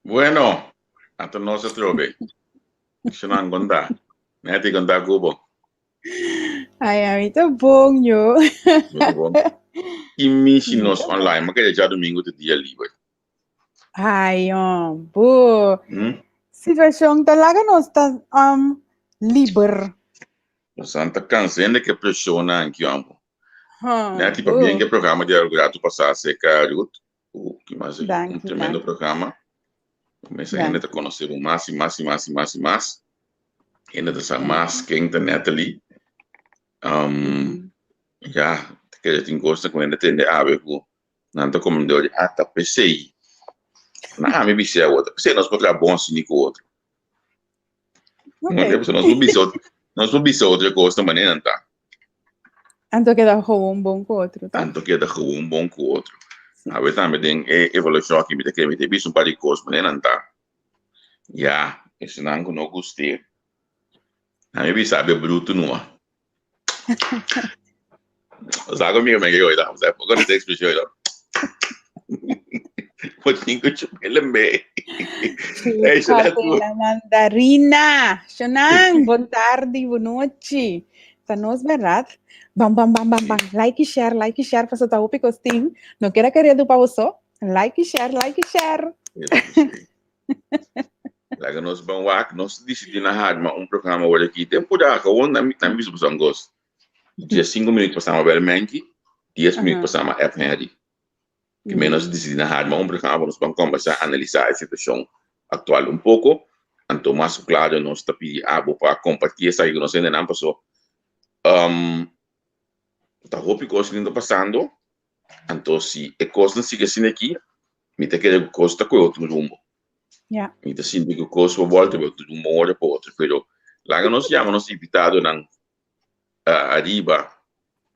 Bueno, ata nos atrobe. Shonan konta. Neti konta kubo. Ai, ami ta bon, yo. Bo ta bon. I mishi nos online, ma kere djadomingo ta dia liber. Ai, oh, bo. Hmm? Situashon ta laga nos ta um, liber. Nos anta kansa ke preshonnan ki ambo. Huh, Neti, pa bo. bien ke programa di Algrato pasá seka Ruth. Ki mas un Danki, tremendo danki. programa. Mesa hende ta Danki. konosé bo mas i mas i mas i mas i mas. Hende ta sa mas ken ta Natalie. Um, ya, ta kere tin kosnan ku hende tende awe ku nan ta komendó di, ah, ta p'esei. Na ami bis'é awor, ta p'esei nos por traha bon asina ku otro. Ok. Nos por bisa otro, nos por bisa otro kosnan manera nan ta. Anto keda gewoon bon ku otro, ta? Anto keda gewoon bon ku otro. Sí. Awe tambe den e evaluashon aki mi ta kere mi ta bisa un par di kos manera nan ta. Ya, esnan ku no gust'é, nan mi bisa abe brutu numa. Sa ku mi ke oida, sa ku ta ekspreshon oida. Bo tin ku chup'é lembe. Ey, Chupa Shanel, la mandarina. Shonan, bon tardi, bon nochi. Ta nos berdad. Bam, bam, bam, bam, bam. Like y share, like y share, paso ta hopi kos tin. No keda keredu pa boso. Like y share, like y share. Laga nos ban wak, nos disidí na harma un programa awor aki. Tempu da, gewoon na mi, na mi bisa boso un kos. 15 minuut pasá ma bel Menki, 10 minuut pasá ma Ed Henry. Ki men nos disidí na harma un programa pa nos ban kombersá, analisá e situashon aktual un poko. Anto mas ku klaro nos ta pidi abo pa kompartí esaki ku nos hendenan paso um, ta hopi kos ku ta pasando. Anto si e kosnan sigui asina aki, mi ta kere ku kos ta kohe otro rumbo. Ja. Mi ta sinti ku kos por bolta pa otro rumbo un ora pa otro. Pero laga nos yama nos invitadonan ariba,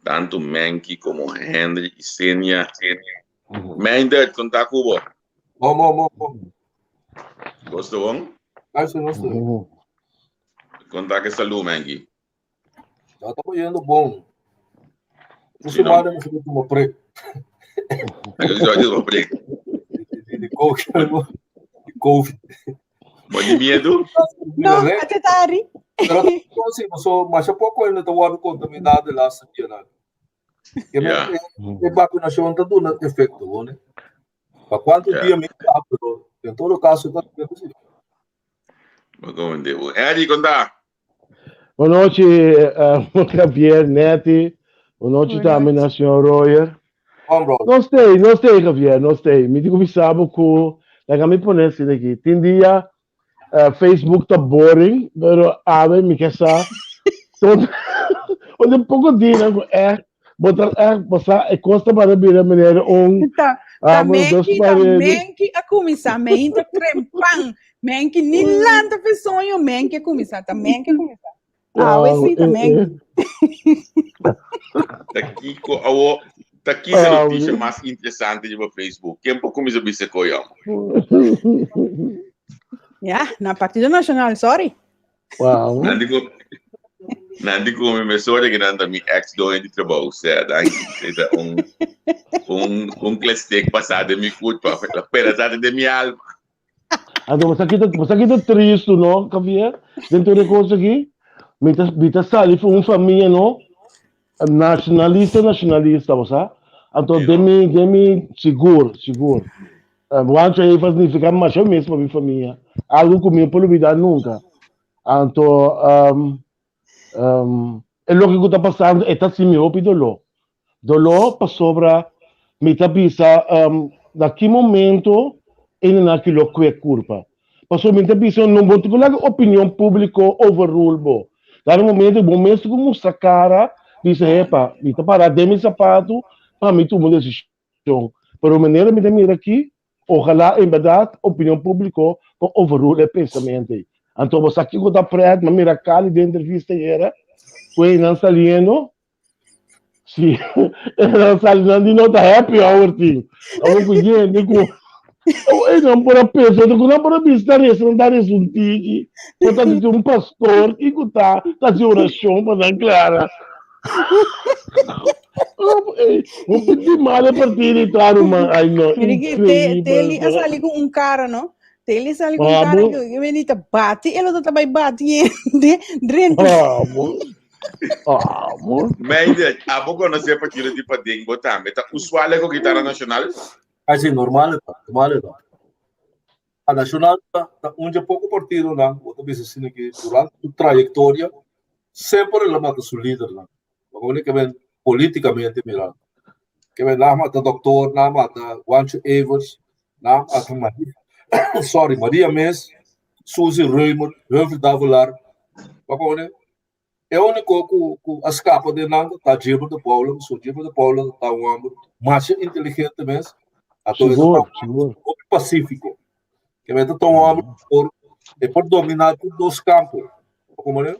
tanto Menky como Henry y Senia. Meindert, konta ku bo. Bon, bon, bon, bon. Kos ta bon? Luister, luister. Konta ke salú, Menky. Ya ta yendo bon. Un Sí, no? semana mi se tuma prek. Ek is wel prek. Di COVID. Di COVID. Bo di miedu? No, ate tari. Pero sí, so, mas poco ainda ta wordo contaminado de laatste dia. Que Ja. E vacunación ta duna efecto, ¿no? Pa cuánto dia mi ta, pero en todo caso ta sí. Bo komende. Eddie, konta. Bon nochi, uh, Javier, Nettie. Bon nochi tambe na señor Royer. Bon, bro. No stay, no stay, Javier, no stay. Mi digo bisabo ku, laga mi pone asina aki. Tin dia uh, Facebook ta boring, pero awe mi ke sa. Onde poko dia ku echt, bo ta echt, bo sa, e kos ta para bira manera un Ta, ta ah, bueno, dos menki, ta parede. menki a kuminsá, meinta trempan. Menki ni lanta fe soño, menki a kuminsá, ta menki a kuminsá. Awe Wow, sí, ta eh, menki. eh. Ta kiko awo, ta kiko Ah, noticia mas interesante riba Facebook? Ken por kuminsá bisa koe amo? Ja, na Partido Nacional, sorry. Wow. Nan di ku nan di ku mi mesora que nan ta mi ex doño di trabou. Sea, danki. Esa un un un klestek pasá den mi kurpa, la pera den mi alma. Anto bo sa kita bo sa kita tristu no, Javier, den tur e kos aki. Mi ta mi ta sali for un famia no, nacionalista nacionalista, bo sa. Anto Sí, den no? mi den mi sigur sigur. Juancho Eva significa masha mes pa mi famia. Algo ku mi no por olbida nunca. Anto um, um, e loke ku ta pasando e ta hasi mi hopi doló. Doló pasobra mi ta bisa um, na ki momento e nan aki lo kue kurpa. Pasobra mi ta bisa no bo tin ku laga opinion públiko overrule bo. Dado momento bo mes tin ku mustra kara bisa epa mi ta para den mi sapatu pa mi tuma un desishon. Pero manera mi ta mira aki Ojalá en berdad opinion público por overrule e pensamiento ei. Anto bo sa kiko ta pret, m'a mira Cali den entrevista ayera, ku einan saliendo, si einan sali nan di no ta happy hour tin. Awor ku yende ku einan por a pensa, ku nan por a bista resa, nan ta resa un tiki, por ta di un pastor kiko ta ta hasi orashon pa nan klara. Un piti male partida y claro, man. Ay, no. Mira que Increíble. Teli a sali con un cara, no? Tele sali con cara Amo. que que venita bati, el otro bai bati de drento. Amo. Amo. Meide, abo conoce partido di Padeng bo tambe. Ta usual ku guitarra nacional? Así, normal ta, normal ta. A Nacional ta, ta un de pouco partido nan, bo ta bisa asina que durante su trayectoria semper el a mata su líder nan. Porque que ben políticamente mirando. Que ben nan mata doctor, nan mata Juancho Evers, nan mata Maria, sorry, Maria Mes, Suzy Reumer, Humphrey Davelaar. Porque e único ku ku a skapa den nan ta Gilbert de Paula, so Gilbert de Paula ta un homber masha inteligente mes, anto e ta Sigur, un sigur. homber pacífico. Ke men ta un homber por e por dominá tur dos kampo. Como ne?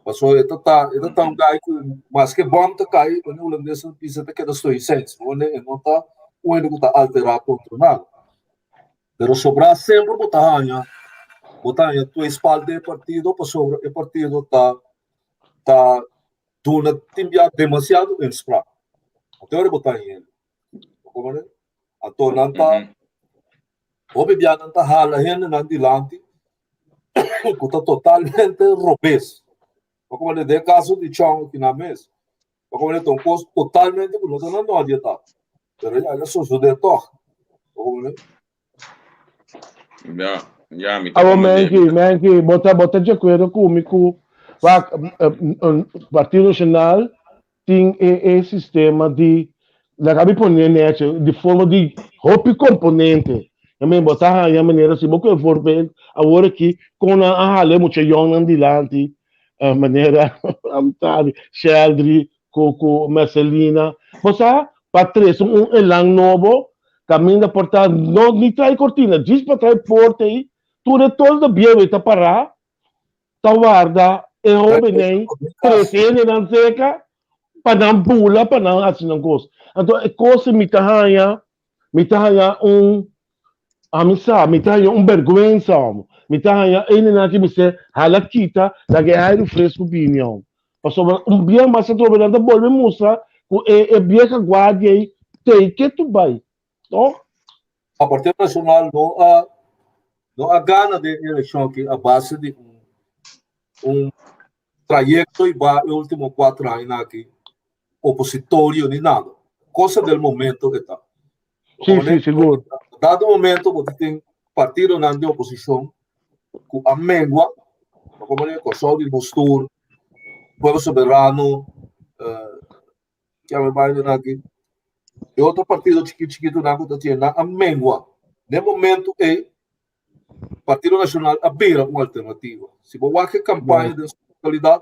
Paso e ta ta e ta ta un guy ku maske bom ta kai, wanneer holandesa bisa ta keda stoïcijns. Wanneer e no ta un hende ku ta alterá kontra nada. Pero sobrá semper bo ta haña, bo ta haña tu espalda e partido pasobra e partido ta ta duna tin bia demasiado inspraak. Anto ora bo ta haña hende. Bo komprende? Anto nan ta hopi bia nan ta hala hendenan dilanti ku ta totalmente robes. Bo komprende? Den e kaso di Chong aki nan mes. Bo komprende? Ta un kos totalmente ku no ta na nòdia ta. Pero ya a sosodé tòg. Bo komprende? Ya, ya, mi ta Abo komprende. Menki, Menki, bo ta bo ta di akuerdo ku mi ku wak Partido Nacional tin e e sistema di laga mi pone nechi di forma di hopi komponente. I mean bo ta haña manera si bo ku e voorbeeld awor aki kon nan a hala e mucha yòngnan dilanti manera Amtari, Sheldry ku ku Mercelina. Bo sa pa trese un elan nobo kaminda por ta no ni trae kortina djis pa trae porta ei tur e toldo bieu ei ta pará ta warda e hóbennan trese hendenan serka pa nan bula pa nan hasi nan kos. Anto e kos mi ta haña mi ta haña un ami sa mi ta haña un bèrgwensa òm. Mi ta haña hendenan ki mester hala kita laga e airu fresku bini òm. Pasobra un bia mas atrobe nan ta bolbe mustra ku e e bieha guardia ei tei ke tu bai. Toch? A Partido Nacional no a no a gana den e eleccion aki a base di un un trayecto y ba e ultimo cuatro añanan aki opositorio ni nada. Cosa del momento e ta. Sí, sí, sigur. Dado momento bo ta tin partidonan di oposicion cu a mengua, como Kòrsou di Nos Tur, Pueblo Soberano, eh, Kia mi bai nan aki. E otro partido chikito chikito nan ku ta tiene nan a mengua. Den momento ei, Partido Nacional a bira un alternativa. Si bo wak e campaña den su totalidad,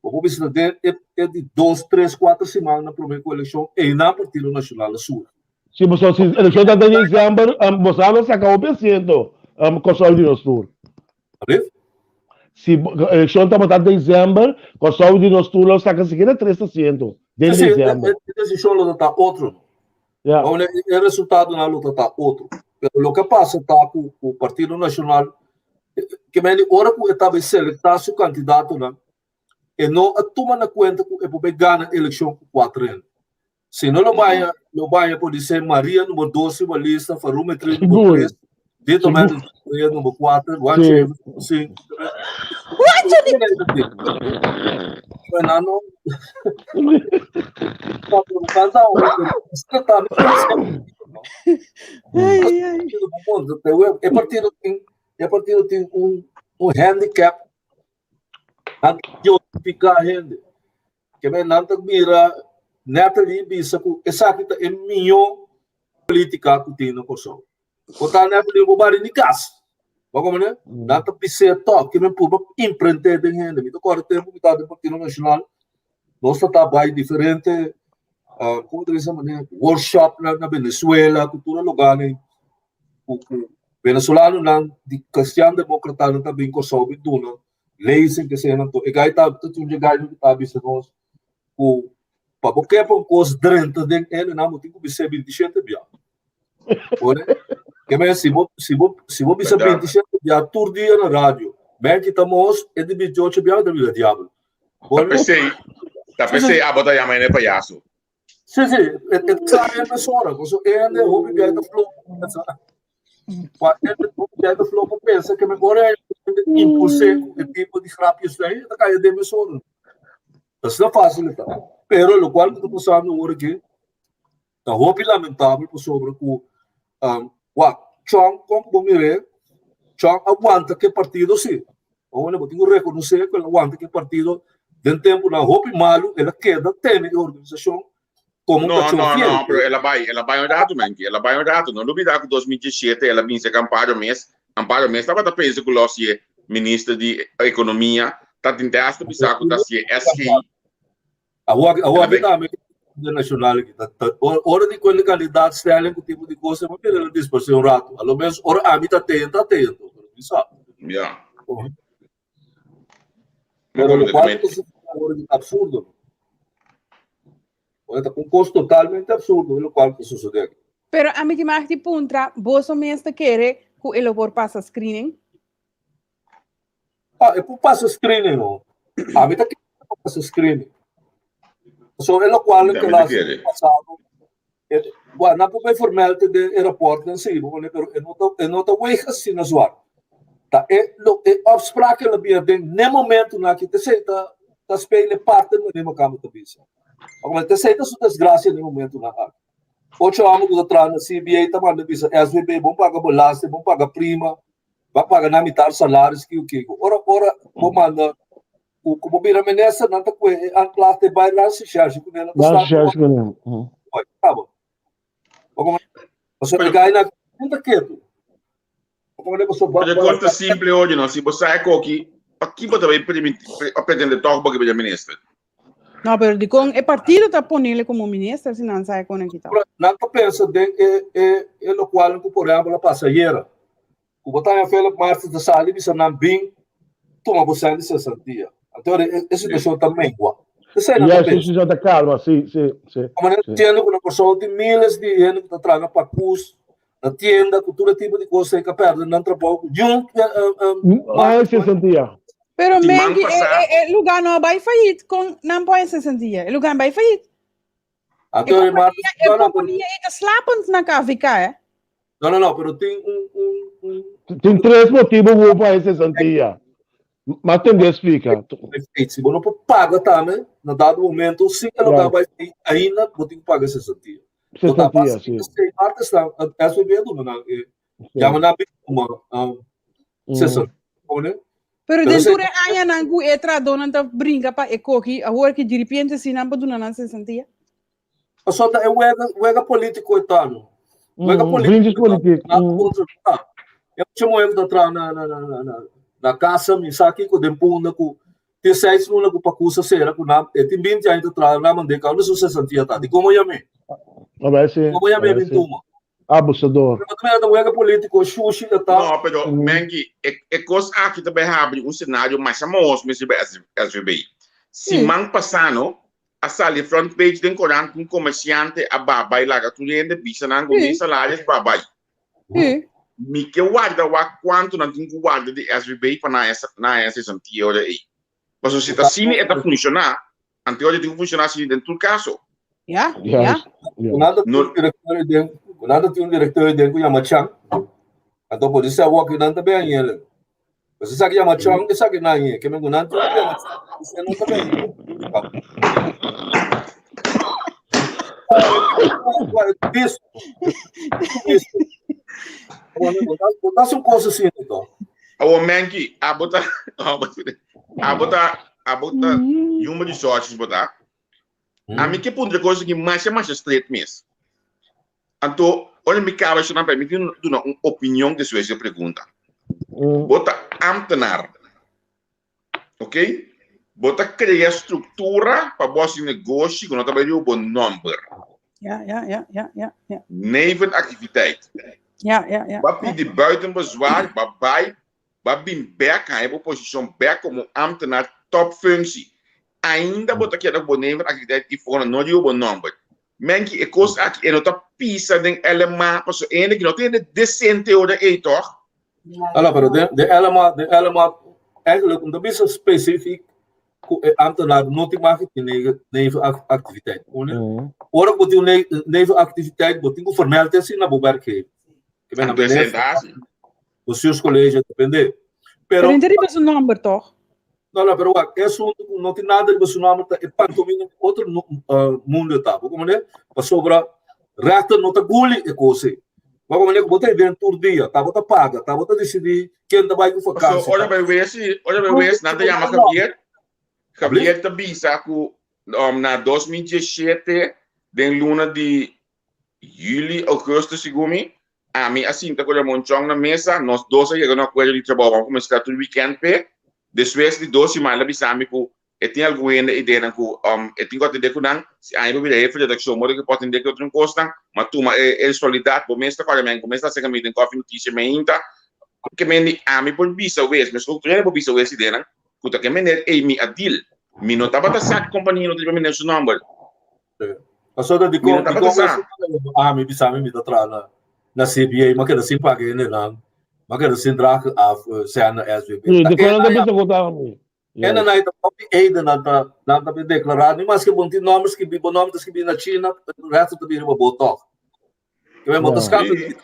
bo por bisa den e, e di dos, tres, cuatro siman na prome ku eleccion, einan Partido Nacional a surgi. Si bo si eleccion ta den december, um, bo sa lo saca hopi asiento, um, Kòrsou di nos tur. Alblieft? Si elekshon tabata december, Kòrsou di nos tur lo saka sikiera tres asiento den Sí, december. e desishon lo ta otro. Ja. Awor, e resultadonan lo ta otro. Pero loke a pasa ta ku ku Partido Nashonal, ke mende ora ku e tabata selektá su kandidatonan, e no a tuma na kuenta ku e por bai gana elekshon ku kuater hende. Si no lo baña, lo baña por dice Maria number 2 riba lista, Farume 3 number 3, Dito Merlin number 4, Juancho number 5. Juancho di... Fernando. Ai, ai. E partido tin, e partido tin un, un handicap. Nan ta hende. Ke men nan ta mira Natalie bisa ku esaki ta e mihó polítika ku tin na Kòrsou. Bo ta Natalie bo bari ni kas. Bo komprendé? Nan ta bis'é tòg ke men purba imprent'é den hende. Mi ta kòrda tempu mi ta den Partido Nashonal, nos ta ta bai diferente komo ta bisa manera workshop na Venezuela ku tur e lugarnan ku ku venezolanonan di kristian demokratanan ta bin Kòrsou bin duna Lezen ke sena to e gai ta ta tun dje gai ku ta bisa nos ku pa bo ke pa un kos drenta den ene nan bo tin ku bis'é 27 bia. Ore? Ke men si bo si bo si bo bisa 27 bia tur dia na radio, men ki ta mos e di 28 bia ta bira diabel. Ta pesei, ta pesei abo ta yama ene payaso. Sí, sí, e, e sabe e persona, paso e hende hopi bia ta flow. Pa e de flopo pensa que me ora impulsé e tipo de grapjes daí, ta cai de mesora. Dat is fácil ta. Pero lo cual que tá passando agora aqui, ta hopi lamentabel pasobra ku um, wak, Chong kon bo mire, Chong aguanta ke partido si. Awor bo tin ku rekonosé ku el aguanta ke partido den temponan hopi malu, el a keda tene e organisashon komo un No, kachó no, fiel. no, pero el a bai, el a bai un rato, Menki, el a bai un rato. No lubida ku 2017 el a binse ku Amparo mes. Amparo mes tabata pensa ku lo hasié minister di ekonomia, ta tin te hasta bisa ku ta hasié SG. Awor awor aki tambe internacional aki ta ta ora di cuenta kandidaatstelling cu tipo di cosa bo mira lo disparse un rato. A lo menos ora ami ta atento atento pero mi sa. Ja. Pero lo cual ta sucede awor aki ta absurdo. Ora ta un cos totalmente absurdo lo cual ta sucede aki. Pero ami tin mag di puntra, boso mes ta kere cu e lo por pasa screening? Ah, e por pasa screening no. Ami ta kere e por pasa screening. So e locual Mi ke tambe ta las kere. pasado, e, bueno, nan por bay vermeld den e rapportnan si, bo pone, pero e no ta, e no ta weeg asina zwaar. Ta e, lo, e afspraak la bia den ne momentonan aki, t'esei ta, ta spelen e parte manera mi kamba ta bisa. Pasobra t'esei ta su desgracia den momentonan aki. Ocho amo ku ta traha na CBA ta manda bisa SVB, bon paga belasting, bon paga prima, Ba paga nan mitar salaris kiu kiko. Ora ora bo manda ku ku bo bira minister nan ta kue e aanklacht e bai landsrecherche ku nan ta Lands start recherche ku nan. Mhm. Oi, kaba. Pasobra pasobra e gai nan no ta ketu. Pasobra pasobra ba Pero ba kos ta simple oye no, si bo sa e koki, paki bo ta bai permiti a pretende tòg bo ke bira minister? No, pero dikon e partido ta ponele komo minister si nan sa e kon aki ta? Nan ta pensa den e e e lokual ku por ehèmpel a pasa ayera. Ku bo ta haña Philip Martins ta sali bisa nan bin tuma bo sèn di sesantia. Anto e e situashon ta mengua. Esei nan ta Yes, e pensa. situashon ta kalma, si, si, si, Komo nan si. entiende ku na Kòrsou tin miles di hende ku ta traha na pakus, na tienda, ku tur e tipo di kos ei ka pèrdè nan trabou ku niun Ay, sesantia. Pero Siman Menki, e, pasá. e, e lugar no a bai fayit kon nan pone sesantia. E lugar bai fayit. E Anto e kompania, Martins, e no, no, pero, kompania ei ta slapend na KVK, eh. no, no, no, pero tin un, un, un, Tin tres motibu ku bo pone sesantia. M'a tende splika. Si bo no por paga tambe, na dado momento, sin e lugar Right. bai fayit, ainda bo tin ku paga sesantia. Total, Sesantia, si. básicamente, martes nan, SVB a duna nan, e, Si. yama nan bin tuma, um, Mm. pone. Pero Pero den se tur e añanan ku e trahadónan ta bringa pa e koki, awor ki diripiente si nan por duna nan sesantia? Pasobra ta e wega, wega polítiko e ta, no. Wega Mm, polítiko e ta. Vriendjespolitiek. Nada Mm. kontra ta. E mucha muhé ku ta traha na, na, na, na, na, na kasa, mi sa kiko den punda ku tin seis luna ku pakusa sera ku nan, e tin binti aña ta traha, nan mand'é ka unda su sesantia ta. Di komo yam'é? A bai si, Komo yam'é a bai bin si. tuma? Abusador. Pero tambe ta wega politico shushi e ta. No, pero Menki, e, e kos aki ta bai habri un senario masha mahos mes riba SVB. Siman pasá no, a sali front page den korant ku un komersiante a ba bai laga tur hende bisa nan ku mi salarios ba bai. Mi ke warda wak kuantu nan tin ku warda di SVB pa nan nan haña sesantia ora ei. Pasobra si ta asina e ta funshoná, Anteojo tin ku funshoná asina den tur kaso. Ja, ja. Juist, ja. Ku nan ta tin No. un direktor den, ku nan ta tin un direktor den ku yama Chan. Anto por disé awor ku nan ta ben añele. Pues esaki yama Chan, esaki nan añe. Ke men ku nan tin un ku yama Chan, esei no ta ben añe. Visto. Visto. Bo ta haci un cos asina, anto. Awor Menki, abo ta abo ta abo ta human resources bo ta. Ami ke puntra cos aki masha masha straight mes. Anto ora mi caba esnan pa mi tin duna un opinion despues di e pregunta. Bo ta ambtenaar. Ok? Bo ta crea structura pa bo haci negoshi cu no ta bay riba bo nomber. Ja, ja, ja, ja, ja, ja. Nevenactiviteit. Ja, ja, ja. Ba pidi buiten bezwaar, ba bay, ba bin bek, haña bo posicion bek como ambtenaar topfunctie. Ainda bo ta keda cu bo nevenactiviteit y fondo no riba bo nomber. Menki, e cos aki e no ta pisa den LMA, pasobra e hende ki no ta hende decente ora ey toch? Ala, pero den, den LMA, den LMA, eigenlijk om ta bisa specifiek ku e ambtenaar no tin mag di nevenactiviteit. Ora ku bo tin un nevenactiviteit, bo tin ku vermeld esei na bo werkgever. Ke men Anto esei ta hasi. Bestuurscollege depende. Pero no ta riba su nomber toch? No, no, pero wak, e asunto ku no tin nada riba su nomber ta e pantomina di otro mundo ta. Bo komprende? Pasobra rechter no ta guli e kos ei. Bo komprende ku bo ta den tur dia, ta bo ta paga, ta bo ta disidí ken ta bai ku vakansi. Paso ora bai wes, ora bai wes, nan ta yama Javier. Javier ta bisa ku na 2017 den luna di Juli, augustus segun mi, ami a sinta ku Ramon Chong na mesa, nos dos a yega na un akuerdo di trabou, ban kuminsá tur wikènt p'e. Despues di dos siman el a bisa mi ku e tin algun hende ideanan ku e tin ku atendé ku nan, si ami por bira hefe di redakshon modo ku e por atendé ku otro kosnan, m'a tuma e responsabilidat, bo mes ta kòrda mi, bo mes ta hasi kami den kòfi notisia mainta, ke men di ami por bisa wes, meskos ku tur hende por bisa wes ideanan, ku ta ke meneer ei mi a deal. Mi no tabata sa ku kompania no ta riba meneer su nòmber. Pasobra Mi dikon no tabata dikon sa. ami bisa mi mi ta traha na na CBA, m'a keda sin paga hendenan, m'a keda sin draag af sèn na SVB. Sí, Ta dikon nan ta e bisa ku ta ami. e Yes. nan ta hopi eiden nan ta nan ta bin deklará, ni maske bo no tin nòmber skibí, bo nòmber ta skibí na China, resto ta bin riba bo tòg. Ke bo ta skapa di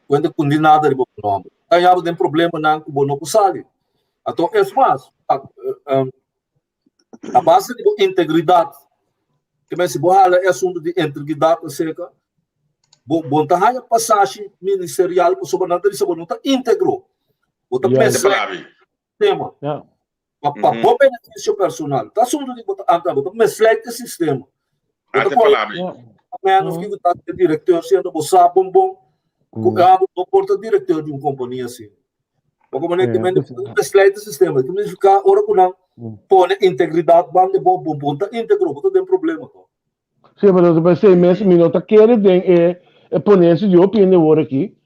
kuenta ku ni nada riba bo nòmber. Ta haña bo den problemanan ku bo no por sali. Anto es mas, a base di bo integridat, ke men si bo hala e asuntu di integridat aserka, bo bo ta haña pasashi ministerial pasobra nan ta bisa bo no ta íntegro. Bo ta mezcla sistema. Pa pa bo beneficio personal. Ta asuntu di bo ta anta, bo ta misleid e sistema. Bo ta pone menos ki ta e directeur siendo bo sa bon bon ku abo no por ta directeur di un compania asina. Bo como ne men misleid e sistema. Ki significa ora ku nan pone integridad banda bo, bo bo ta integro, bo ta den problema to. Sí, pero ta pensei mes, mi no ta kere den e e ponencia di hopi hende awor aki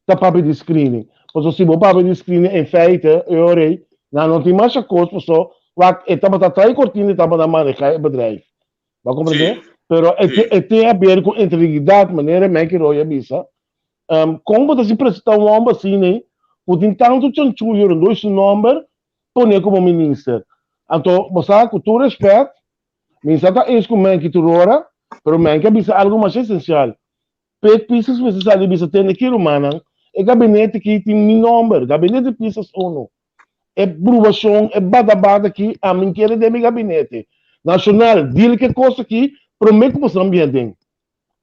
ta papia di screening. Pasobra si bo papia di screening in feite e ora ei nan no tin masha kos paso wak e tabata trai kortina e tabata maneha e bedrijf. Bo a komprende? Sí. Pero e Sí. e tin haber ku integridad manera Menke Roy a bisa. Kon bo ta si presenta un homber asina ei ku tin tantu chanchuyo rondó su nomber pone komo minister? Anto bo sa ku tur respet Mi sa ta eens ku Menki tur ora, pero Menki a bisa algu masha esensial. Pek Pisas mester sali bisa tende ki rumannan, e gabinete ki tin mi nomber, Gabinete Pisas uno. E brubashon, e badabada ki ami nkere den mi gabinete. Nashonal, deal ku e kos aki promé ku boso bien den.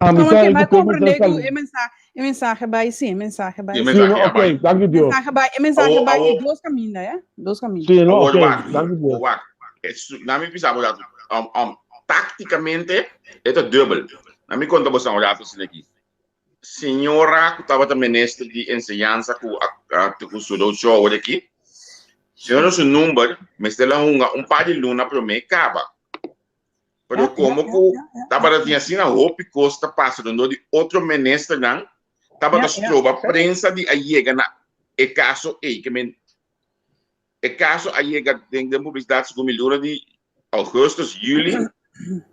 Ami No, sa oké, ku maar Pek mester comprende ku sali. e mensahe, e mensahe bai, sí, e mensahe bai. E Sí, mensahe no, a oké, bai. danki Dios. Mensahe bai, e mensahe Awo, bai awo. di dos kaminda, ya? Dos kaminda. Sí, no, Awor oké, wak, danki Dios. wak. Na mi bisa bo dat, um, um, tácticamente e ta dubbel. Na mi konta boso un rato asina aki. Señora ku tabata minister di enseñansa ku a, a, ku su show awor aki, señora su number mester la hunga un par di luna promé kaba. Pero Ja, ja, como ja, ku ja, ja. tabata tin asina hopi kos ta pasa rondó di otro ministernan, tabata Ja, ja. stroba prensa di a yega na e kaso ei. Ke men e kaso a yega den den publisidat segun mi luna di augustus, juli,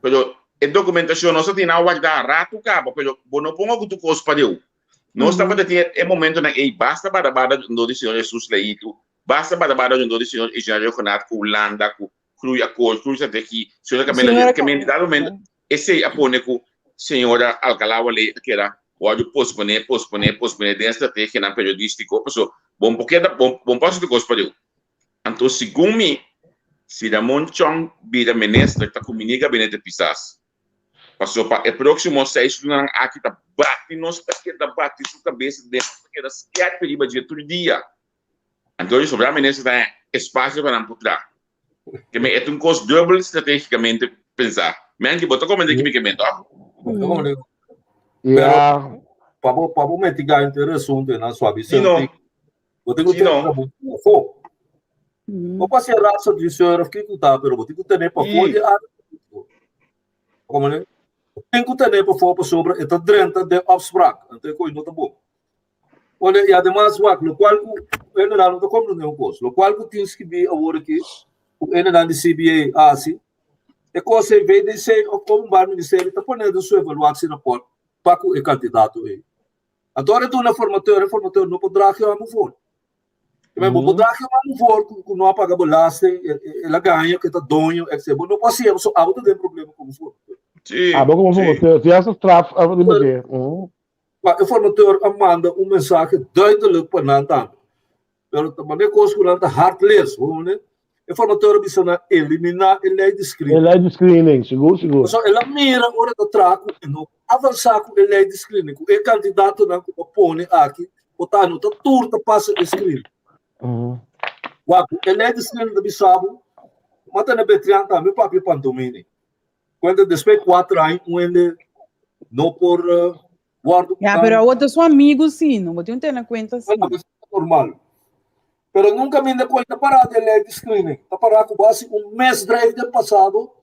pero e dokumentashon nos a tin nan wardá ratu kaba, pero bo no ponga ku tur kos pareu. Nos tabata tin e momentonan ei basta bada bada rondó di señor Jesus Leito, basta bada bada rondó di señor Ingeniero Rhuggenaath ku Hulanda, ku Groei akkoord, groei strategie, señora Camila Señora Lin, ke men dado momento esei a pone ku señora Alcalá Wallé a keda wòrdu posponé, posponé, posponé den strategianan periodístiko, paso bon por keda, bon bon por hasi tur kos pareu. Anto segun mi, si Ramon Chong bira minister ta kumini gabinete Pisas, paso pa e próksimo seis lunanan aki ta bati nos ta keda bati su kabes den nos ta keda skèrpi riba dje tur dia. Anto di sobra minister ta espacio pa nan por tra. Ke men e ta un kos dubbel strategicamente pensa. Menki bo ta komende ki mi ke men toch? Pero Ja. pa bo pa bo metiga inter asunto e nan suavi Si no. senti. Bo tin ku Si no. tene bo pafó. Bo pa ser raadsadviseur of kiko ta, pero bo tin ku tene pafó di área polítiko. Komo ne? Bo tin ku tene pafó pasobra e ta drenta den opspraak. Anto e koe no ta bon. Wale, i ademas, wak, lokual ku hendenan no ta komprendé un kos, lokual ku tin skibí awor aki, ku hendenan di CBA a hasi, e kos ei VDC òf Openbaar Ministerie ta pone den su evaluatierapport pa ku e kandidato ei. Anto ora e duna formateur, e formateur no por draag e hòmber voor. Bo por draag e hòmber voor ku ku no a paga belasting, el a gaña ku e ta doño, etc. Bo no por hasi eso, abo ta den problema komo formateur. Sí, Abo komo sí. formateur, si hasta straf riba dje. Ma e formateur a manda un mensahe duidelijk pa nan tambe. Pero ta mane kos ku nan ta hard lees, hoor ne? E formateur a bisa nan eliminá e lei di E screening. lei di screening, sigur, sigur. Pasobra el a mira ora ta traha ku e no avansá ku e lei di screening, ku e kandidatonan ku a pone aki, por ta no ta tur ta pasa e screening. Wak, e lei di screening ta bisa bo, mata na Betrian tambe papia pantomini. Cuenta despues cuatro aña un hende no por wordo Ya, pero awor ta su amigo sí, no bo tin tene cuenta sí. Bueno, normal. Pero nunca mi cuenta para de ley de screening. Ta para cu base un misdrijf del pasado,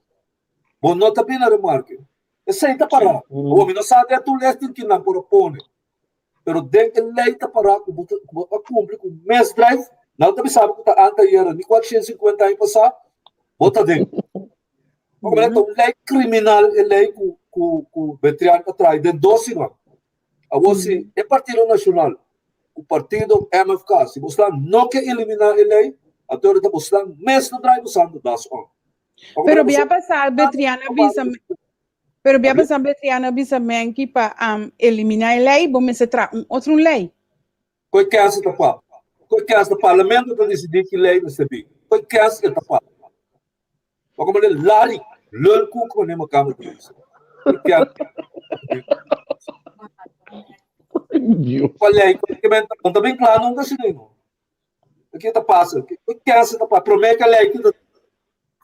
bo no ta bina remarque. Esey ta para. Bo mi no sabe a tu lesting ki nan por pone. Pero den e ley ta para cu bo ta, cu bo a cumpli cu misdrijf, nan ta bisa bo cu ta anteayer, ni 450 aña pasá, bo ta den. Pasobra ta un ley criminal e ley cu cu cu Betrian a trae den dos siman. Awor si e Partido Nacional cu Partido MFK si bosnan no ke elimina e ley, anto ta bosnan mes ta draai bosnan das om. Pero bia pasá Betrian a bisa Pero bia pasá Betrian a bisa Menki pa um, elimina e ley, bo mester traha un otro ley. Koe kens e ta pa? Koe kens ta parlamento ta disidí ki ley mester bin? Koe kens e ta pa? Pa como de lari, lul ku ku ne makamba ta bisa. Koe kens Dios. Pa ley, koe men ta bin kla nunca si no. Ke ta pasa? Koe kens e ta pa? Prome ke ley ki ta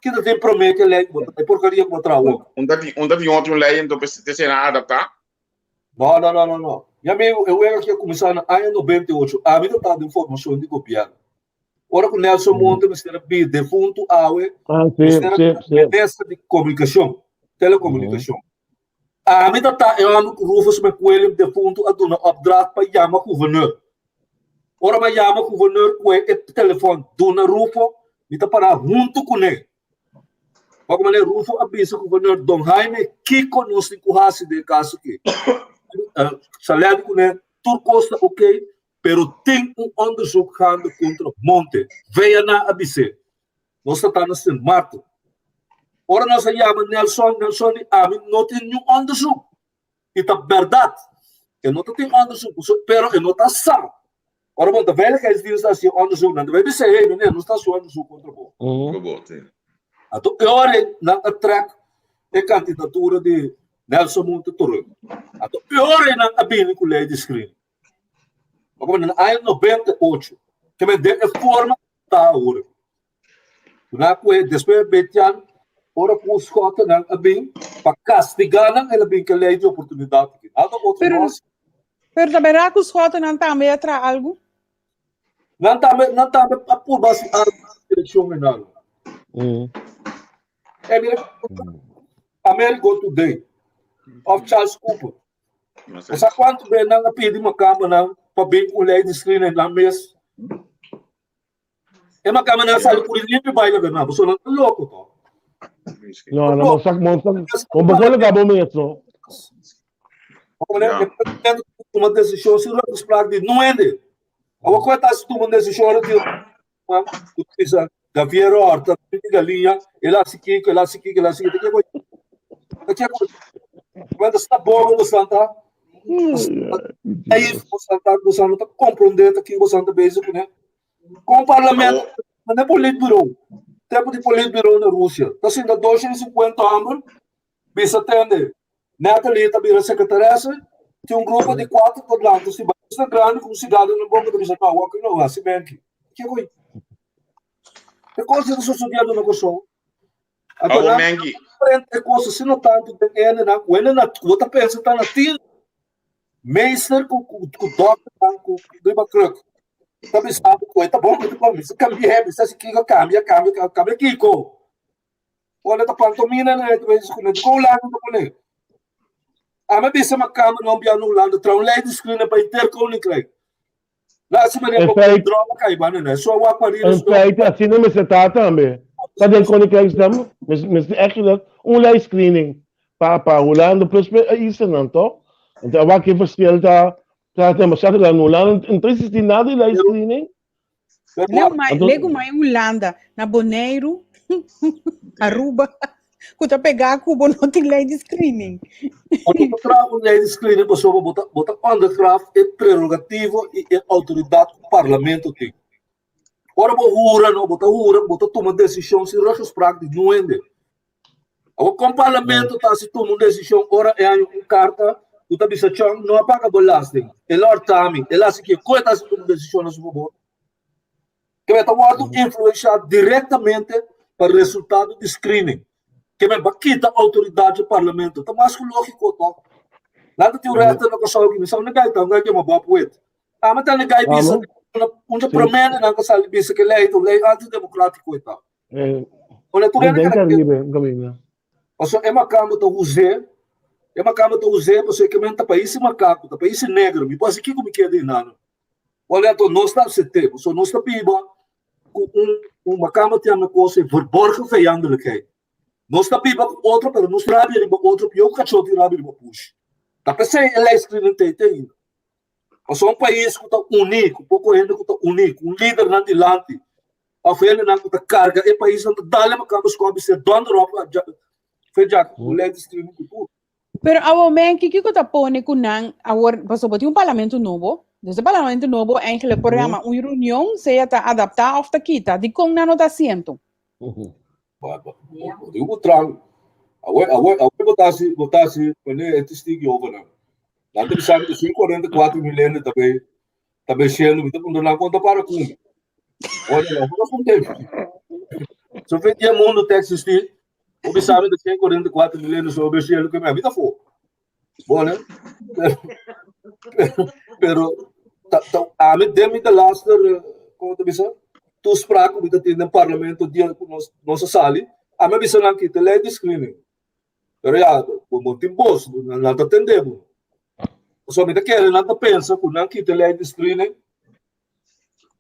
ki ta tin prome ke ley ku e porcaria ku bo traha awor. Un ta tin un ta tin otro ley enton te sena adapta? No, no, no, no, no. Mi amigo, e wega aki a kuminsá na aña 98. Ami ta ta den formashon di gobièrnu. Ora ku Nelson Monte mester a bira defuntu awe, Ah, sí, mester a sí, bira sí. minister di komunikashon, telekomunikashon. Ami ta ta e hòmber ku Rufus McWilliam defuntu a duna opdracht pa yama guvernor. Ora mi a yama guvernor ku e telefòn duna Rufo, mi ta pará huntu kuné. Wak manera Rufo a bisa guvernor Don Jaime kiko nos tin ku hasi den e kaso aki. Salè di kuné tur kos ta oké, Pero tin un onderzoek gaande kontra Monte. VNA a bis'é. Nos ta ta na Sint Maarten. Ora nos a yama Nelson, Nelson di ami no tin niun onderzoek. I ta bèrdat. E no ta tin onderzoek, pero e no ta sa. Ora bo ta veiligheidsdienst ta hasi onderzoek, nan ta bai bis'é, hey meneer, nos ta hasi onderzoek kontra bo. Anto e ora ei nan a trèk e kandidatura di Nelson Monte terug. Anto e ora ei nan a bini ku lei di screening. Ma como na aña 98, que men den e forma ta ahora. Na kue después Betian, ora ku Schotten nan a bin pa castigar nan, el a bin ke ley di oportunidad aki. Nada otro Pero, nos. pero ta verdad ku Schotten nan tambe a traha algo? Nan tambe, nan tambe a purba hasi algo na direccion menal. E mira, Amerigo Today of Charles Cooper. Bo sa kuantu be nan a pidi makamanan pa bin ku lei di screening nan mes? E makamanan a sali puri limpi bai laga nan, pasobra nan ta loko to. No, no, mo sak, mo sak, mo bako laga bo mes, no. E presidente tuma desishon sin rechtspraak di nuende. Awor ku e ta tuma un desishon ora di ku ta bisa Gaviero Horta di galiña, el a hasi kiko, el a hasi kiko, el a hasi kiko. Ta ke Ta ke Cuando sta bobo bosan ta naïef bosan ta bosan no ta comprende ta ki bosan ta bezig kuné. Kon parlamento mane politburo tempo di politburo na Rusia ta sinta 250 homber bisa tende Natalie ta bira secretaresse tin un grupo di cuatro ta lanta si basta grandi ku un cigarro na boca ta bisa no awor ki no hasi benki. Ke E kos ta sucediendo na Kòrsou. Anto Awor nan Mengi, frente e kos asina tantu den hendenan ku hendenan ku bo ta pensa ta na tin meester ku ku ku dokternan ku riba kruk ta bisa bo ku e ta bon e ta bon mester kambia mester hasi kiko kambia kambia kambia kiko ora ta pantomina nan e ta bisa ku nan dikon Hulanda ta pone ami a bisa makamba nan bia na Hulanda traha un lei di screening pa henter koninkrijk In feite, in feite asina mester ta tambe. Ta den Koninkrijksdam mester eigenlijk un lijstscreening pa pa Hulanda plus pa e islanan toch? Anto a wak e verschil ta ta demasiado grandi. Hulanda no ta existi nada di lijstscreening. Leu mai, legu mai Hulanda, na Boneiru, Aruba. Ku ta pegá ku bo no tin lei di screening. Bo no ta traha un lei di screening pasobra bo ta bo ta ondergraaf e prerogativo i e outoridat ku parlamento tin. Ora bo hura no, bo ta hura ku bo ta tuma desishon sin ruggespraak di niun hende. Awor kon parlamento ta hasi tuma un desishon ora e haña un karta ku ta bisa chon no a paga belasting, el a horta mi, el a hasi ke, kon e ta hasi tuma un desishon na su fabor? Ke ta wòrdu influenshá direktamente pa resultado di screening. Ke men pa kita outoridat dje parlamento. Ta mas ku lógiko tòg? Nan ta tin un rèktor na Kòrsou ki mi sa unda gai ta, un gai yama Bob Wit. Ame ta gai bisa un dje promé nan ka sali bisa ke lei ta un lei antidemokratiko e ta. Unda tur hende Den Caribe, un kaminda. Pasobra e makambo ta us'é, e makambo ta us'é pasobra e ke men ta país makaku, ta país negro. Mi por hasi kiko mi kier di nan. Wèl anto nos ta asept'é, pasobra nos ta biba ku un un makamba tin ame kos e verborgen vijandelijkheid. Nos ta biba ku otro pero nos rabia riba otro pió ku kachó tin rabia riba pushi. Ta p'esei e lei screening ta ei ainda. Pasobra un pais ku ta uní, ku poko hende ku ta uní, ku un lidernan dilanti òf hendenan ku ta karga e paisnan ta dal e makamba skòp i ser dònder òp feja ku lei di screening ku tur. Pero awor men, kiko ta pone ku nan awor, pasobra bo tin un parlamento nobo, dus e parlamento nobo eigenlijk por yama un reunion, sea ta adaptá òf ta kita. Dikon nan no ta asiento? Bo tin ku tran. Awor, awor, awor bo ta hasi, bo ta hasi pone e testigo over nan. Nan ta bisa mi ku 144 mil hende ta bay, ta bay shelu. Mi ta puntra nan kon ta para ku mi. Ora nan no konta mi. So fe dia mundo ta existi, bo bisa mi ta 144 mil hende so bay shelu ke mi, mi ta fo. Bo ne? Pero, pero, pero ta, ta, ami den mi delaster, como ta bisa? Toespraak ku mi ta tin den parlamento dia ku nos, nos a sali, ami a bisa nan kita lei di screening. Pero ya, bo no tin bos, nan ta tende bo. Pasobra mi ta kere nan ta pensa ku nan kita lei di screening,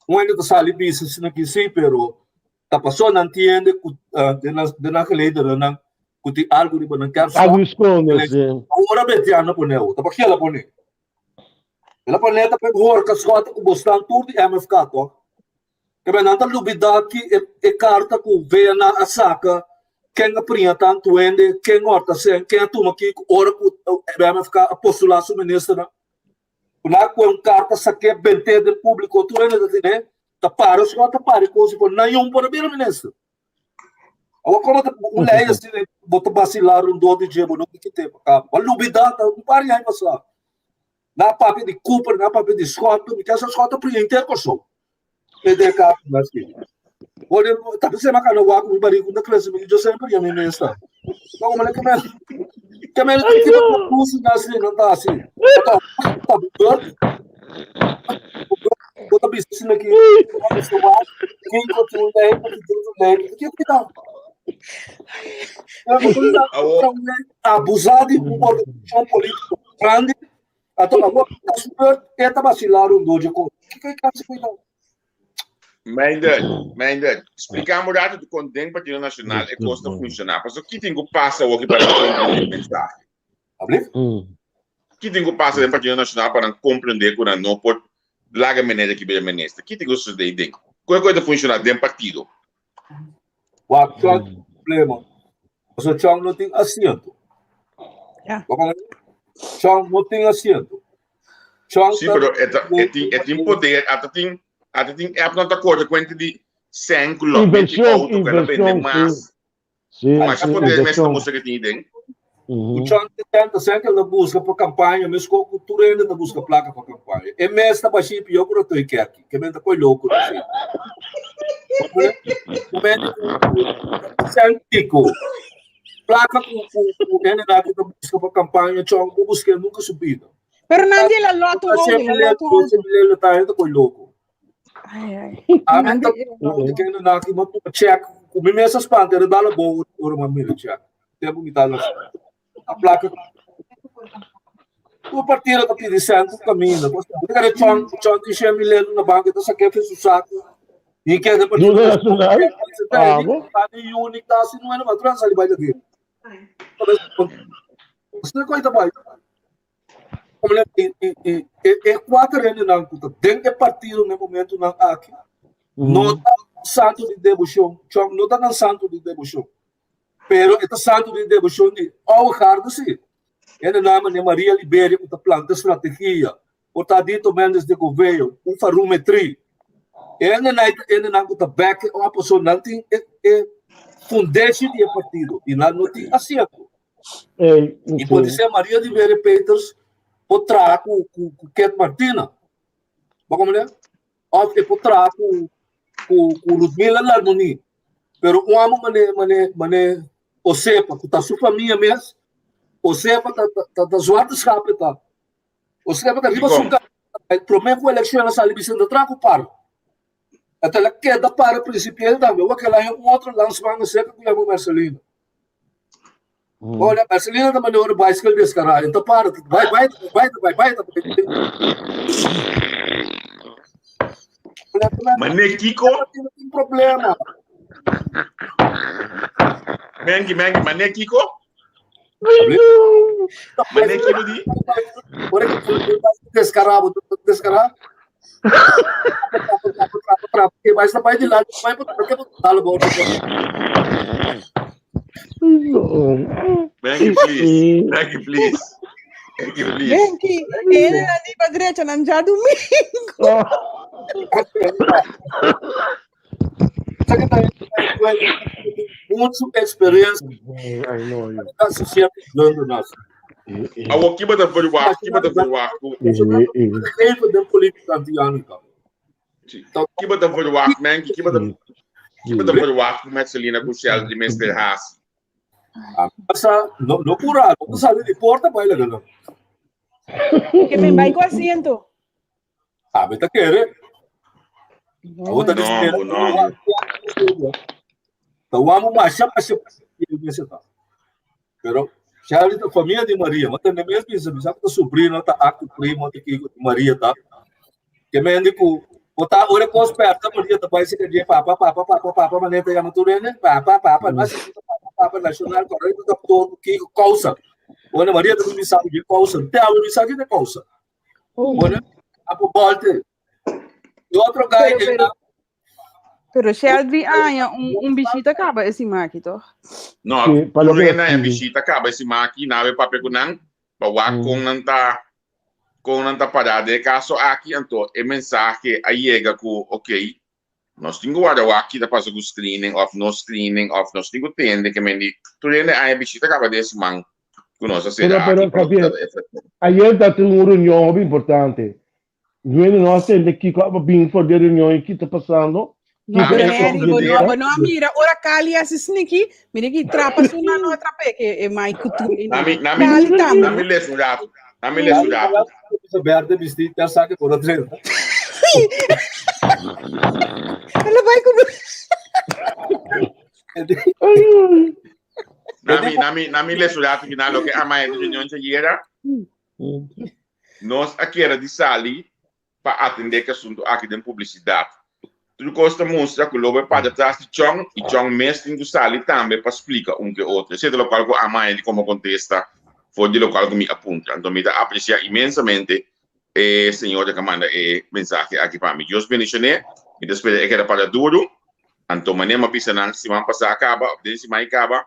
Un hende ta sali bisa asina ki sí, pero ta pasó nan tin hende ku den nan den nan geledernan ku tin algu riba nan kèrstok. Algu skonde, sí. Ora betian a pone awo, ta pa ke el a pone? El a pone ta pa e horka skòt ku bosnan tur di MFK tòg. Kebé nan ta lubidá ki e e karta ku VNA a saka ken a priña tantu hende, ken òrta sen, ken a tuma kiko ora ku MFK a postulá su ministernan. Ku nan a kohe un karta sak'é bent'é den públiko, tur hende ta tene, ta para su ta para e kos ku nayun por a bira minister. Awor komo ta un lei asina bo ta basilá rondó di dje, bo no ke kit'é pa kaba. Bo a lubidá ta un par di aña pasá. Nan a papia di Cooper, nan a papia di Schotten, mi ke sa Schotten a pringa henter Kòrsou. E den karta nan a skirbi. Bo den ta pensé ma kana wak mi bariga ku ta krese mi yo semper ya mi mes ta. Komo le ke men ke men Ay, tipo no. kusi na si nan ta asi. Bo ta ta beurt. Bo ta bisa si ki bo ta wak kiko tin un lei ku tin un lei ki ki ta. Awor Abusá di un organisashon polítiko grandi Anto awor ta su beurt e ta basila rondó dje kos. Kiko e kasi kuidou? Meindert, Meindert, splika un rato kon den Partido Nacional e kos ta funshoná. Pasobra ki tin ku pasa awor ki pa nan komprendé e mensahe? Ablief? Ki tin ku pasa den Partido Nacional pa nan komprendé ku nan no por laga meneer aki bira minister? Ki tin ku sosodé den? Kon e kos ta funshoná den partido? Wak, Chon tin problema. Pasobra Chon no tin asiento. Ja. Chon no tin asiento. Chon Sí, pero e ta, e tin, e tin poder, ata tin, ata tin app nan ta corda cuenta di cen cu lo meti Inversión, auto cu ela vende inversión, mas. sí. Sí, Mas sí, poder mes ta inversión. mustra que tin den. Ujú. Chon ta tenta cen que el ta busca pa campaña, mesco cu tur hende ta busca placa pa campaña. E mes ta bashi pior cu Ratoy Kerki, ke men ta coy loco ta así. Momento cu cen pico. Placa cu cu cu hende na ta busca pa campaña, Chon bo busque nunca su bida. Pero nan di la lot un auto, la lot un auto. Lelo ta hende coy loco. Ai, ai. Ami Nan ta di te kende na ki ma tuma check ku mi mesa spanta era dala bo ora ma mira check. Tempo mi ta na a placa Tu partido ta pidi cent ku camina. Bo sa kere chon chon di shen mil lelo na banca ta saque fe su saco. I kende partido. Duda nacional? Ah, bo? Ta di unic ta si no ma tu sali bai lagi. Você coita bai. E kuater hendenan ku ta den e partido na e momentunan aki no ta santu di deboshon, chon, no ta nan santu di deboshon. Pero e ta santu di deboshon di oude garde si. Hende nan manera Maria Liberia ku ta planta strategia, por ta Dito Mendes de Gouveia, un Farumetri. Hende nan ta hende nan ku ta back e op pasobra nan tin e e fundeshi di e partido i nan no tin asiento. I por ser Maria Liberia Peters por traha ku ku ku Ket Martina. Bo komprende? Of e por traha ku ku ku Ludmila Larmonie. Pero un amo mane mane mane Osepa ku ta su famia mes, Osepa ta ta ta zwarte schaap e ta. Osepa ta riba su ka prome ku elekshon a sali bisa ta traha ku par. Anto el a keda para principiel tambe. Wak el a haña un otro landsman aserka ku yama Marcelino. Ora Marcelino ta manda ora bicycle descará, e ta para, bai bai bai bai bai ta bai. Mane Kiko? Tin problema. Mengi, mengi, mane Kiko? Mane Kiko di? Ora que descará, descará. Que vai estar bai de lado, vai para que dalo bom. Mengi, please. Mengi, please. Mengi, please. Benki, ele na di pa drecha nan já domingo. Mucho experiencia. I know you. Associado com nós. Awor ki bo ta verwacht, ki bo ta verwacht ku Even den política antianica. Ki bo ta verwacht, Menki, ki bo ta ki bo ta verwacht ku Marcelina ku Sheldry mester hasi? Pasa, no, no pura, no sali di porta pa ila no. Que men bai ku asiento. Ah, me ta kere. Awor ta No, no. Ta wamo masha masha ta. Pero Charlie ta famia di Maria, ma tambe mes bisa bisa ta sobrino ta acto primo ta kiko di Maria ta. Ke men di ku bota ora kos perta Maria ta bai sika die papa papa papa papa maneta yama tur hende papa papa mas papa papa nacional correcto ta todo kiko causa. Ora Maria ta bisa di causa, te awe bisa di causa. Bueno, apo volte. E otro guy Pero, pero, pero Sheldry aña un, un bishita kaba e simaki, toch? No, Sí, pa lo tur que hende sí. bishita kaba e simaki, nawe papia ku nan, pa wak kon nan ta kon nan ta pará den e kaso aki, anto e mensahe a yega ku ok, Nos tin ku warda wak ki ta pasa ku screening òf no screening òf nos tin ku tende ke men di tur hende aña bishita kaba den siman ku nos a Pero, sera pero, aki pa loke Javier, ta efecto. ayer ta tin un reunion hopi importante. Duende no a tende kiko a bin for di e reunion i ki ta pasando. No, Kiko pero ta Henry, bo no, sucediendo. bo no a mira ora Cali hasi sneaky, mira ki trapa su nan no atrapé ke e Mike ku tur i Nami, nan. nami, Cali tambe, nami no? les un rato. Nami les un rato. Verde bisti, te saque por atrás. Ela vai ku Nami, nami, nami les un rato kina loke a maya di reunion chayera. Nos a kera di sali pa atendé ku e asuntu aki den publisidat. Tur kos ta mustra ku lo bai para tras di Chong i Chong mes tin ku sali tambe pa splika un ke otro. Esei ta lokual ku a maya di komo kontesta for di lokual ku mi a puntra. Anto mi ta apresiá inmensamente e señora ku a manda e mensahe aki pa mi. Dios bendishoné. Mi ta spera e keda para duru. Anto manera mi a bisa nan siman pasá a kaba òf den siman ei kaba,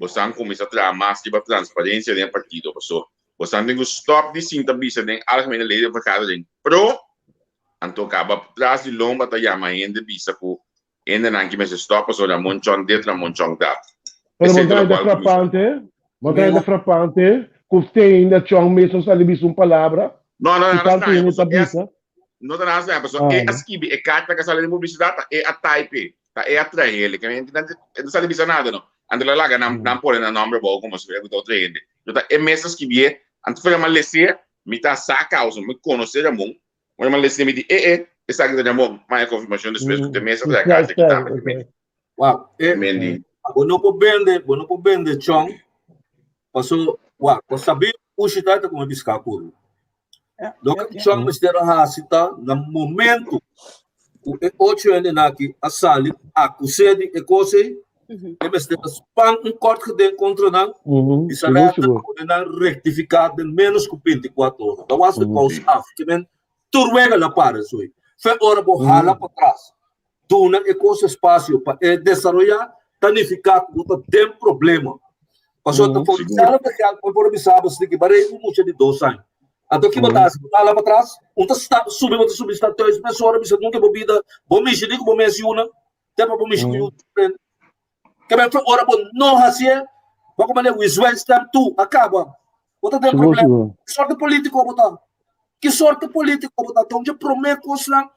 bosan kuminsá traha mas riba transparensia den e partido. Paso Bosan tin ku stòp di sinta bisa den Algemene Ledenvergadering pro, anto kaba tras di lomba ta yama hende bisa ku hendenan ki mester stòp pasobra Ramon Chong dit, Ramon Chong dat. Pero Esei ta bo ta lokual ku mi sa. frapante, bo ta frapante ku te ainda Chong mes no sali bisa un palabra, No, no, ku nada tantu straño, hende ta pasobra e a bisa. no ta nada straño, pasobra e Ah. a skibi e karta ku a sali den publisidat, ta e a type, ta e a trahe, ke men e no sali bisa nada no. Anto el a laga nan nan pone nan nomber abou komo si fuera ku ta otro hende. Yo ta e mes a skibié, anto fuera mi a les'é, mi ta sa kousa, mi konosé Ramon, ora mi a les'é mi di e e, esaki ta Ramon, mi a haña konfirmashon despues ku ta e mes a traha karta aki tambe ke men Wak, e, men di. bo no por bende, bo no por bende chon, paso, wak, bo sabi ushi ta ta come piská puru. Loke ku Chong mester a hasi ta na momento ku e ocho hendenan aki a sali akus'é di e kos ei, e mester a span un kort geding kontra nan i sa rèkter pone nan rektifiká den ménos ku bintikuater ora. Ta was de kous af. Ke men tur wega la para esei. Fe ora bo hala patras, duna e kos espasio pa e desaroyá. ta nifiká ku bo ta den problema. Pasobra ta for dezelfde geld bo por bisa bo siki barei un mucha di dos aña. Anto ki bo ta hasi? Bo ta hala patras? Un ta sta subi bo ta subi sta thuis mesora bisa nunka bo bida bo mishi ni ku bo mes yunan te pa bo mishi ku yu diferente. Ke men fla ora bo no hasié bo ku manera wi zwijnstem tu a kaba. Bo ta den problema. Ki sorte politiko bo ta? Ki sorte politiko bo ta? Anto un dje promé kosnan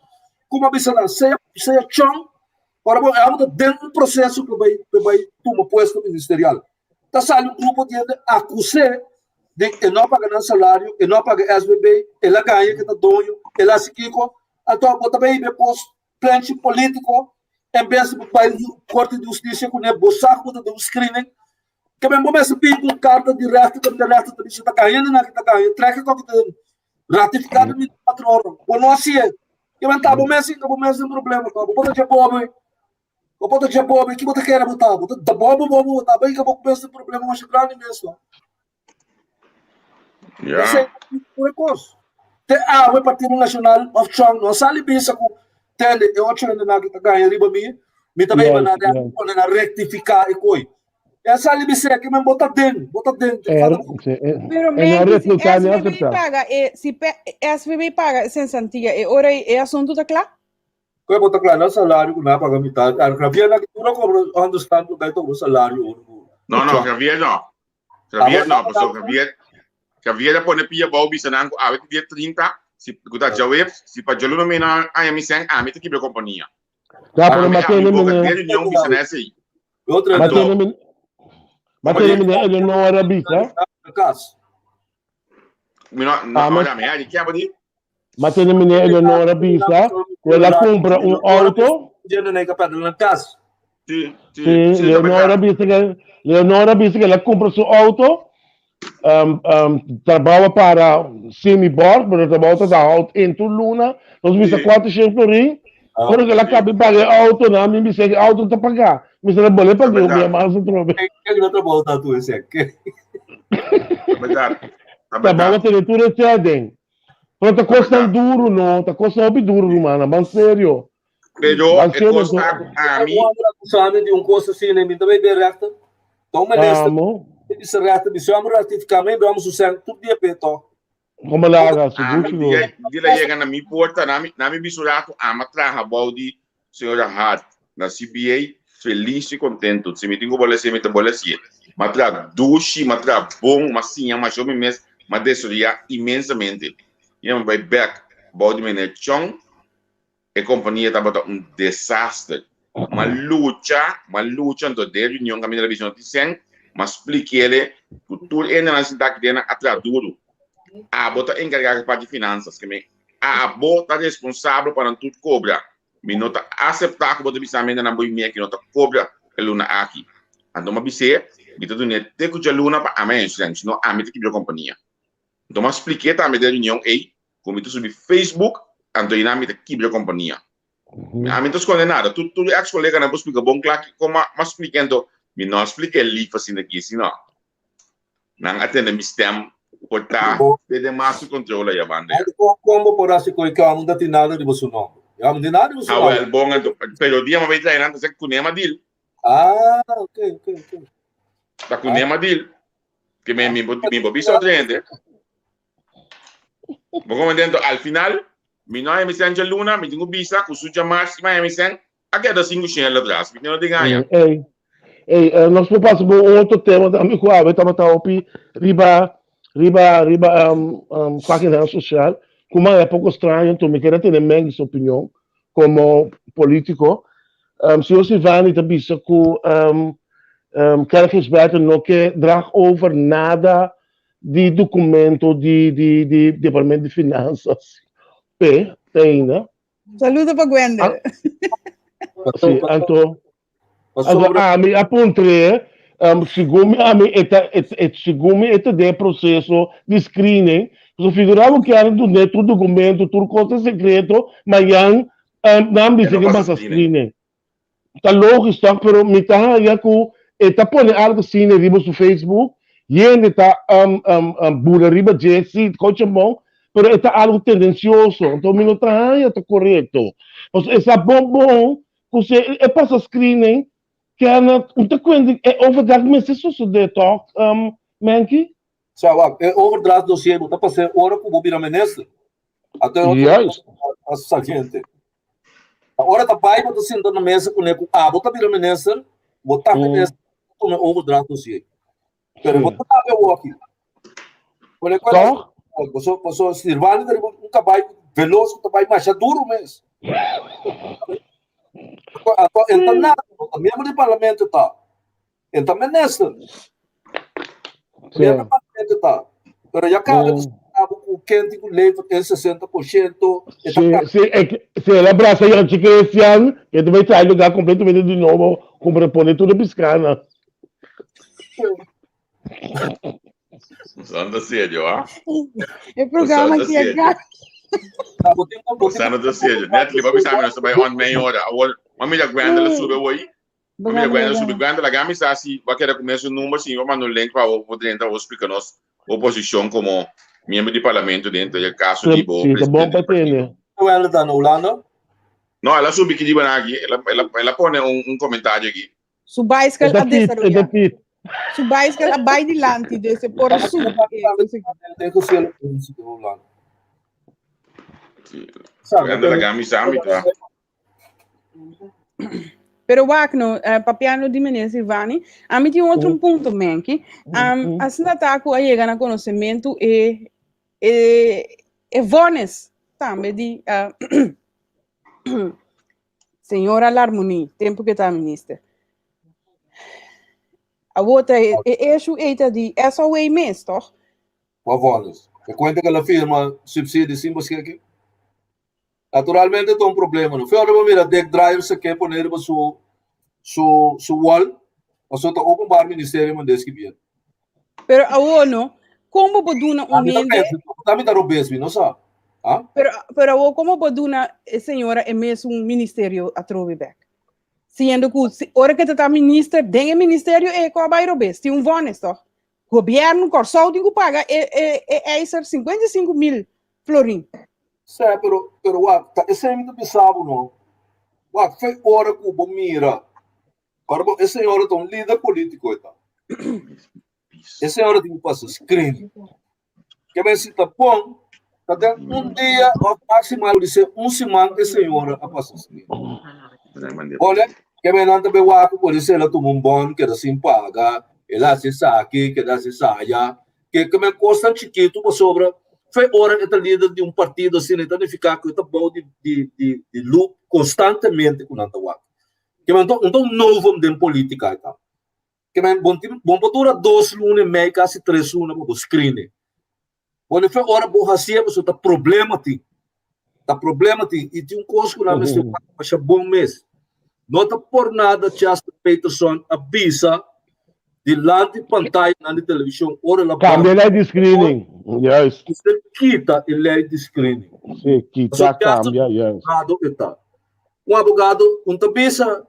ku bo a bisa nan sea sea chon ora bo abo ta den un proseso pa bai pa bai tuma puesto ministerial. Ta sali un grupo di hende akus'é di e no a paga nan salario, e no a paga SBB, el a gaña ke ta doño, el a hasi kiko. Anto bo ta bai hiba e kos plenchi polítiko en bes di bo bai korte di hustisia kuné, bo sa ku bo ta den un screening. Ke men bo mester bin ku un karta di rèkter kaminda rèkter ta bisa ta gaña nan ki ta gaña, trèk e kòke ta ratifiká den 24 ora. Bo no hasié. Ke men ta bo mes hinka bo mes den problema. Bo por ta dje bobo. Bo por ta dje bobo, ki bo ta kere bo ta? Bo ta bobo bobo bo ta, bai ka bo mes den problema masha grandi mes no. Ja. Esei tur e kos. Te awe Partido Nacional of Chong no a sali bisa ku tende e ocho hendenan ki ta gaña riba mi, mi ta bai na pone na rektifiká e koi. E a sali bisa ke men bo ta den, bo ta den. Pero men si SVB paga e si SVB paga e sensantia e ora e asuntu ta kla? Koe bo ta kla nan salario ku nan a paga mitad. Ar Javier na tur a kobra understand ku bai kobra salario ora ku. No no Javier no. Javier no paso Javier Javier a pone pia bou bisa nan ku awe ta dia 30 si ku ta djaweps si pa djaluna mi no haña mi sèn ami ta kibra kompania. Ya pero Ami matene ami boka mene den reunion bisa nan esei. Matene mene matene mene Eleonora bisa. Kas. Mi no no ora mi a di keba di. Ma tene meneer Eleonora bisa ku el a kumpra un outo. Sí, sí, Sí, sí, ta Leonora berdad. bisa ke Leonora bisa ke el a kumpra su outo. Um, um, trabou a para semi bord, pero trabou ta da hout in tur luna. Nos bisa Sí. 400 florin. Ora ke el a Sí. kabi paga e outo, na mi bisa ke outo ta pagá. Mi sa bole Ta pag'é un bia berdad. mas atrobe. Ta berdad. Ta Trabou a berdad. tene tur e sèden. Pero ta Ta kosnan berdad. duru no, ta kosnan hopi duru rumannan, ban serio. Pero Ban e serio kos so. ta ku ami. Amo. Como laga, sigur Ami sigur. dia di la yega na mi porta, na mi na mi bisu rato ama traha bou di señora Hart na CBA felis i kontentu. Si mi tin ku bole hasié mi ta bole hasié. Mi a traha dushi, mi a traha bon, mi a siña masha mi mes, mi a desaroyá inmensamente. I mi bai bèk bou di meneer Chong, e kompania tabata un desaster. Mi a lucha, mi a lucha, anto den reunion kaminda la bisa no tin sèn, mi a splik'é ku tur hendenan sintá aki den nan a traha duru. Abo ta enkargá ku e parti finansas, ke men abo ta responsabel pa nan tur kobra. Mi no ta aseptá ku bo ta bisa mi hendenan bo i mi aki no ta kobra e luna aki. Anto mi a bis'é, mi ta dun'é te ku djaluna pa ami a hesnan, sino ami ta kibra e kompania. Anto mi a splik'é tambe den reunion ei ku mi ta subi Facebook, anto einan mi ta kibra e kompania. Ami no ta skonde nada. Tur tur ex koleganan por splika bon kla kiko mi a splik'é, anto mi no a splik'é lif asina aki, sino Nan a tende mi stem por ta te den master control aya banda ya. Kon bo por hasi koe ke amo ta tin nada riba su nomber? E amo tin nada riba su Ah nomber. wel, bon anto. Pero dia mi a bay trae nan ta sa kuné mi a deal. Ah, ok, ok, ok. Ta kuné mi a deal. Ke mi mi mi por bisa otro hende. Bo comprende? Anto al final mi no haya mi sèn djaluna, mi tin ku bisa ku su djamars mi haya mi sèn A keda sin ku Shell atras, mi no tin aña. Ey, ey, eh, nos por pasa por un otro tema tambe ku awe tabata hopi riba riba riba um, um, página social, ku man e poko straño, enton mi kere tene Mengi su opinion komo politiko. Um, señor Silvani ta bisa ku um, um, Kerk Gisberto no ke draag over nada di documento di di di Departamento di Finanzas pe te ainda. Saludo pa Gwendel. Sí, anto, anto ami a puntr'é, um, segun mi ami e ta, e, e, segun mi e ta den proceso di screening, so figura bo kier dun'é tur documento, tur cosa secreto, mañan um, nan E bisa no ke pasa pasa screening. screening. Ta logis toch, pero mi ta haña ku e ta pone algo asina riba su Facebook, hende ta um, um, um, bula riba dje, si, koche bon, pero e ta algo tendencioso, anto mi no ta haña ta korekto. Pasobra e sa bon bon ku si e pasa screening, Kenneth, un ta kuenta e overdracht mester sosodé tòg, um, Menki? Sa wak, e overdracht dossier bo ta pas'é ora ku bo bira minister. Anto e otro Juist. a sargente. Ora ta bai bo ta sinta na mesa kuné ku abo ta bira minister, bo ta minister, bo tuma e overdracht dossier. Pero bo ta sabe awor aki. Por e cual Toch? Paso, paso Sirvani ta riba un caballo veloz ku ta bai masha duro mes. Anto el ta nada, no ta miembro di parlamento ta. El ta minister. Sí. Miembro di parlamento ta. Pero ya caba ta ku ken tin ku levert el 60%. E ta Sí, sí, e ke- si el a brasa Yonchi Christian, e ta bai traha e lugar completamente di nobo, como pone tur e piscana. Santa serio, ah? E programa Santa aqui é serio. gato. Santa serio. Natalie, papi sabe, nós vai on meia hora. Awor, mami da Gwendolyn sube hoy. Mami da Gwendolyn sube. Gwendolyn, gami sa si va querer comer su número, si va mandar un link para vos dentro, vos explica nos oposición como miembro di parlamento dentro del caso di bo Sí, ta bon presidente pa di partido. tene. Gwendolyn ta na Hulanda? No, ela subi aquí di aquí. Ela, ela, ela pone un, un comentario aquí. Su bicycle E ta a fit, e ta desaroyá. fit. Su bicycle a bai dilanti, dus e por a subi. Sí. Gwendolyn, gami sa mi ta. Pero wak no, eh, papiando di meneer Silvani, a mi tin otro punto, Menki. Um, asina ta ku a yega na konosementu e, e, e vonnis tambe di eh, Señora Larmonie, tempo que ta minister. Awor ta e, e issue ei ta di SOA mes, toch? Kua vonnis? E kuenta ku el a firma subsidie sin beskikking? Naturalmente ta un problema no. Feo bo mira Dick Drayer se ke pone riba su su su wall, pasobra ta openbaar ministerio mand'é skibié. Pero awor no, kon bo por duna un Ami ta hende pensa, ami ta robes mi no sa. Ah? Pero pero awor kon bo por duna e señora e mesun ministerio atrobe bek? Siendo ku si ora ke ta ta minister den e ministerio e ko a bai robes, tin un vonnis toch? Gobierno Kòrsou tin ku paga e e e eiser 55 mil florin. Sè, pero, pero wak, ta esei mi ta bisa bo no. Wak, fe ora ku bo mira. Ora bo, e señora ta un lider polítiko e ta. E señora tin ku pasa screen. Ke men si ta bon, ta den un dia òf máksimo di ser un siman e señora a pasa screen. Ole, ke men nan ta be wak ku pode ser el a tuma un bon keda sin paga, el a hasi esaki, keda hasi esaya. Ke ke men kosnan chikitu pasobra fe ora e ta lider di un partido asina e ta nifiká ku e ta bou di di di di lup konstantemente ku nan ta wak. Ke men un ta un novum den politika e ta. Ke men bon tin bon por dura dos luna i mei kasi tres luna pa bo screen e. Bo fe ora bo hasié pasobra ta problema tin. Ta problema tin i tin un kos ku nan mester wak masha bon mes. No ta por nada Chester Peterson a bisa dilanti pantayanan di televishon ora el a Kambia e lei di screening. Juist. Mester kita e lei di screening. Sí, kita, kambia, juist. Abogado e ta. Un abogado un ta bisa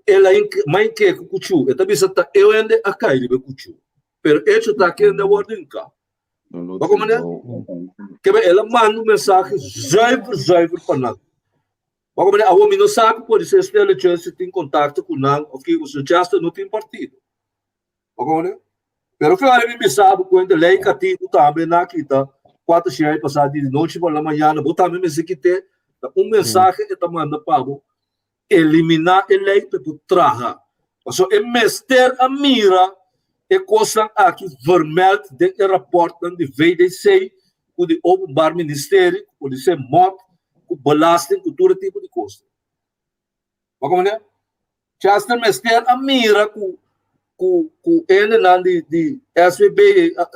el a mai ke ku kuchu. E ta bisa ta eu hende a kai riba e kuchu. Pero echo ta ke hende a wòrdu hinká. Bo komprende? Ke men el a manda un mensahe zuiver zuiver pa nan. Bo komprende? Awor mi no sa ku pode ser Stella Church tin kontakto ku nan òf kiko, pasobra Chester no tin partido. Bo komprende? Pero fe ora mi bisa bo kuenta lei katibu tambe nan a kita kuater shei pasá di nochi pa la mañana, bo tambe mester kit'é. Ta un mensahe e ta manda pa bo Eliminá e lei pa e por traha. Pasobra e mester a mira e kosnan aki vermeld den e rapòrtnan di VDC ku di Openbaar Ministerie, ku polisé mòt, ku belasting, ku tur e tipo di kosnan. Bo komprendé? Chester mester a mira ku ku ku hendenan di di SVB,